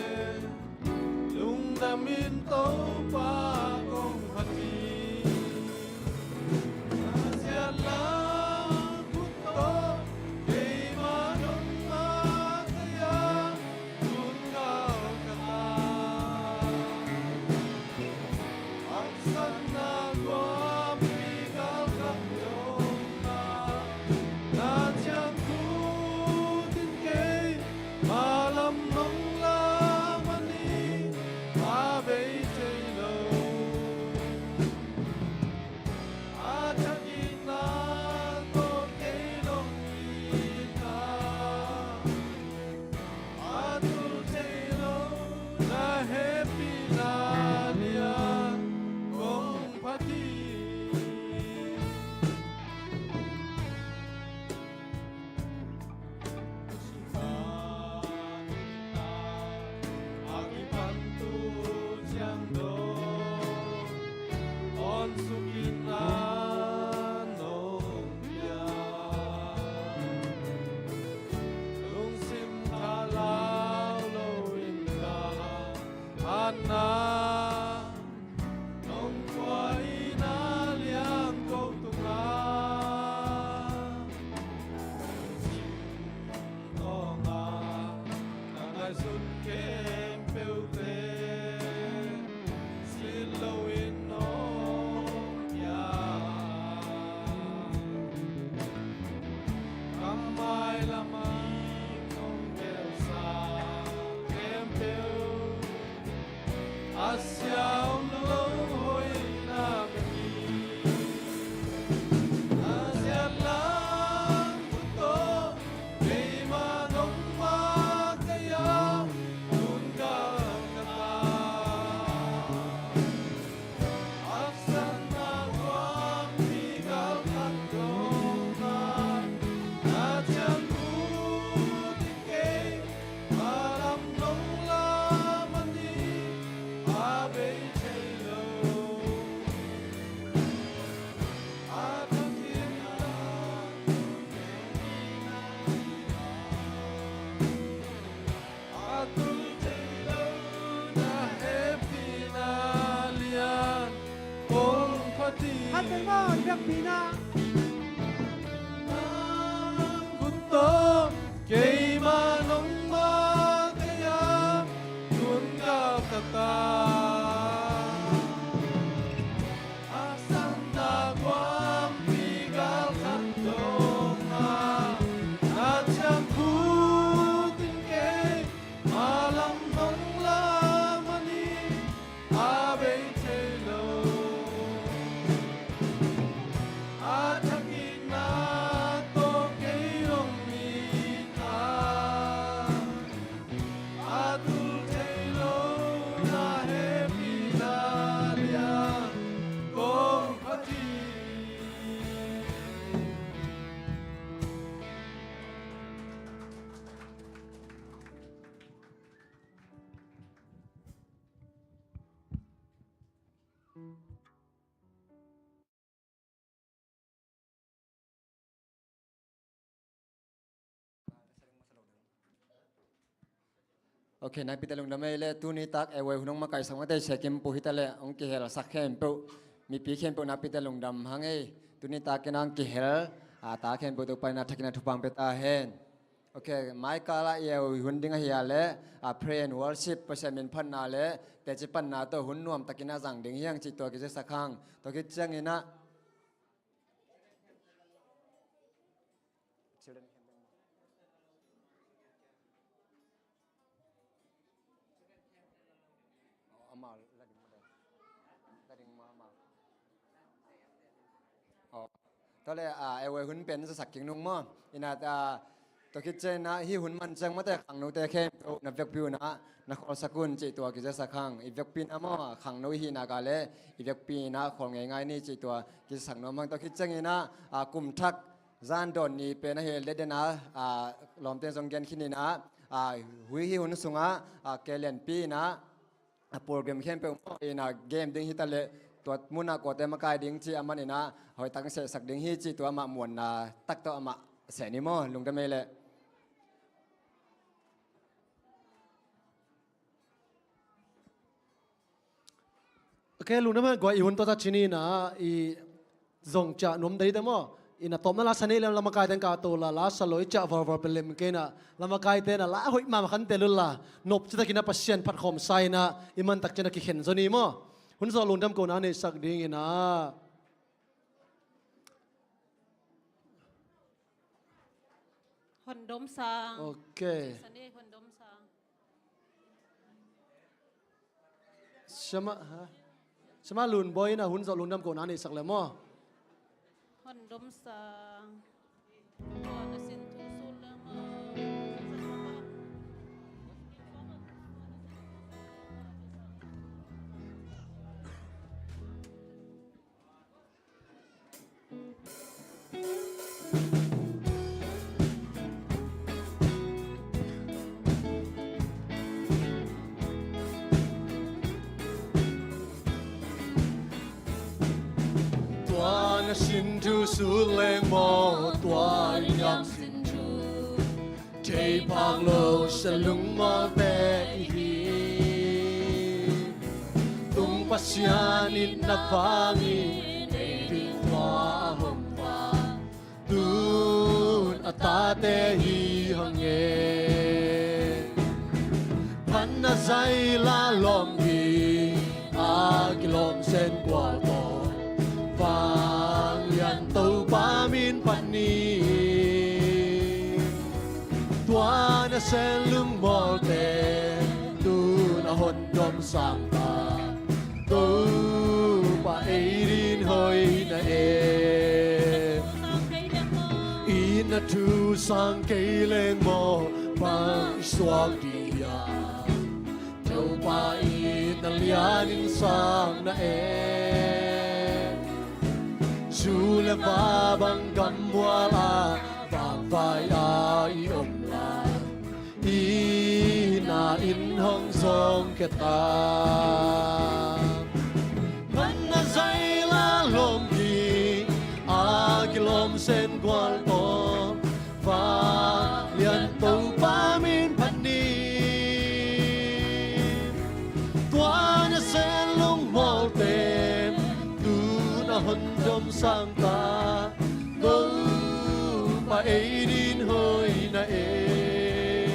Nang khut tawh keimah nong makaih a, tun galkhat a, a sanna kuampi galkhat dong a, na ciangkhut in kei a lam nong lam a ni, a bei thei lo. A thakikna tawh kei hong it a, a tul thei lo na hehpihna lian kong phat hi. Ok, naipite lungdam ei leh, tuni tak A Y hun hong makaisak mate, Sia Kim Pu hi ta leh hong kihelsak khempeuh, mipi khempeuh naipite lungdam hang ei. Tuni tak in hong kihel a, ta khempeuh Topa in a thakin a thupha hong pia ta hen. Ok, mai kal ah A Y hun ding ahi a leh, a, praise and worship, Pasian min phatna leh teci panna tawh hun nuam takin a zang ding hi hang cih tua kizasak hang. Tua khit ciangin ah, Tua leh, a, A Y hun pen zasak kik nung maw. In ah, a, tua khit ciangin ah, hih hun man ciang mate khangnote khempeuh na vekpi un ah na khawlsak un cih tua kizasak hang. I vekpi in ah maw, khangno i hih nak leh i vekpi in ah khawl ngeingai ni cih tua kizasak nuam hang. Tua khit ciangin ah, a, kum thak zan dawn ni pen ahi leh den a, a, lawmte zong gen khin in ah, a, hih hun sungah, a, Kei Lianpi in ah, a, program khempeuh maw, in ah game ding hi ta leh, tua mun ah kuate makai ding cih a man in ah, hoih takin sehsak ding hi cih tua amah muanna tak tawh amah seh ni maw, lungdam ei leh. Ok, lungdam ei, guai, i hun tua ta ci ni in ah, i zong ciah nuam dei te maw. In ah tawpna la sa ni leh lamakaite in ka to la, la sa lo i ciah valval pen lem kei in ah, lamakaite in ah la hoih mahmah khan tel un la, nop ci takin ah Pasian phat khawm sa in ah, i man tak ciangin ah kikhen zaw ni maw. Hun zawh lungdam kohna neisak ding in ah. Hondom sang. Ok. Sani Hondom sang. Siama, ha? Siama Lun Bawi in ah hun zawh lungdam kohna neisak leh maw. Hondom sang. Tua na sin thu sul leh maw. Tua na sin thu sul leng maw, tua i niam sin thu thei phak lo sa lungmawlte i hi. Tung Pasian in na vang in ei ding tua a hong vak, tun a tate hi hang e. Phatna zai la lawm hi a, kilawm sen gual tawh Vanglian Topa min phat ni. Tua na sen lungmawlte tun a hon dom sang ta, Topa ei ding hoih na e. I na thu sang kei leng maw, bang suak ding hiam? Topa in na lian in sang na e. Zu leh va bang gammual ah vakvai a i om lai, i na in hong zong khia ta. Phatna zai la lawm hi a, kilawm sen gual tawh Vanglian Topa min phat ni. Tua na sen lungmawlte tun a hon dom sang ta, Ei ding hoihna e.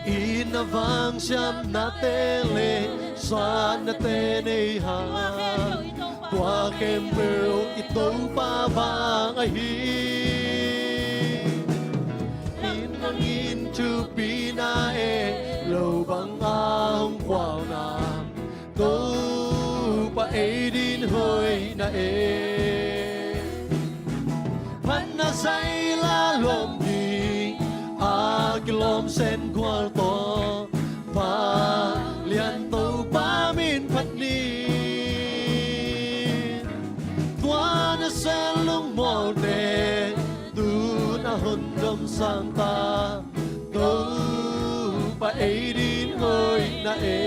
In a vangsiamnate le satnate nei hang, tua khempeuh i Topa vang ahi. In nangin thupina e, lo banga hong khualna, Topa ei ding hoihna e. Phatna zaila lawmgi a kilawm sen gual tawh, vanglian Topa min phat ni. Tua nasem lungmualte tu-in a hong dom sangta, Topa ei ding hoihna e.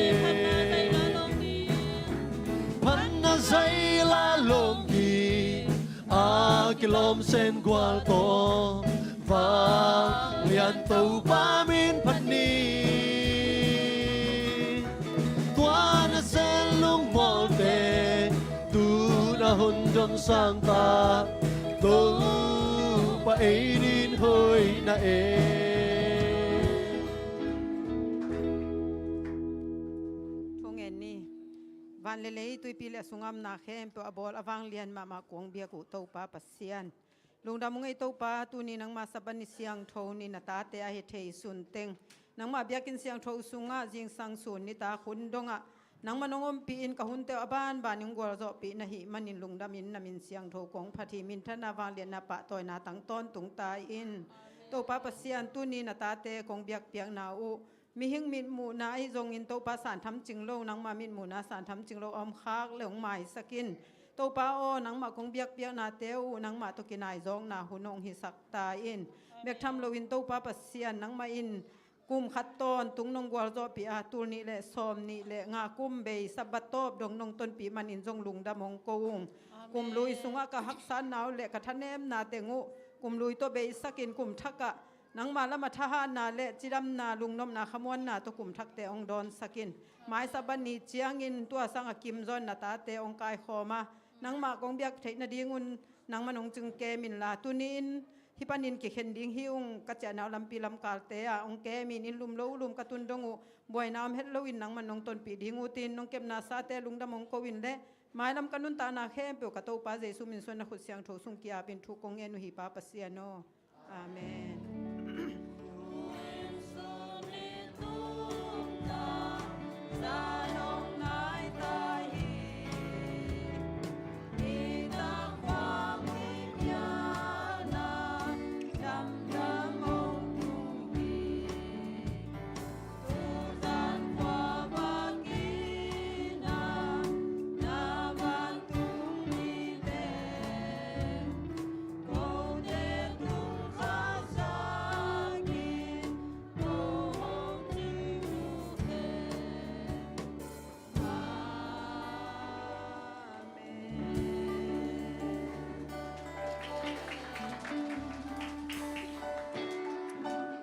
Phatna zaila lawmgi a kilawm sen gual tawh, vanglian Topa min phat ni. Tua nasem lungmualte tu-in a hong dom sangta, Topa ei ding hoihna e. Thungen ni. Van le lei, tuipi le a sungah omna khempeuh a bawl a vanglian mahmah kong biak uh Topa Pasian, lungdam ung ei Topa. Tuni nangma Sabbath ni siangtho ni, na tate a hi thei sun teng nangma biakinn siangtho sungah zingsang sun nitak hun dongah nangman hong ompih in, ka hunte uh a banbanin hong gualzawhpih na hih manin lungdamin na min siangtho kong phat hi. Minthanna, vangliatna, pahtawina tang tawntung ta in. Topa Pasian, tuni na tate kong biakpiakna uh mihing mitmuhna ahi zongin Topa, santham cing lo, nangma mitmuhna santham cing lo a om khak le hong maisak in. Topa aw, nangmah kong biakpiaknate uh nangmah tawh kinaizawkna hun hong hisak ta in. Bek tham loin Topa Pasian, nangmah in kum khat tawntung nong gualzawhpih a, tul nih le sawmnih le nga kum bei Sabbath tawp dong nong tonpih manin zong lungdam hong ko ung. Kum lui sungah ka haksatna uh le ka thanemna teng uh kum lui tawh beisakin kum thakah nangma lamah thahatna le cidamna, lungnopna, khamuanna tawh kum thakte hong dawnsak in. Mai Sabbath ni ciangin tua sangah kim zaw in na tate hong kaikhawm a, nangmah kong biak theih nadingun nangman hong cingkem inla, tuni-in hih panin kikhen ding hi ung ka ciahna uh lampi lamkalte ah hong kem in, inn lum lo lum ka tun dong uh buaina om het loin nangman hong tonpih ding uh tin, nong kepna sate lungdam hong ko in le, mailam ka nuntakna khempeuh ka Topa Jesu min suang na khut siangtho sung ki-apin thu kong ngen uh hi, Pa Pasian aw. Amen.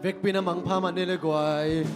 Vekpi-in a mangpha mah ni le guai.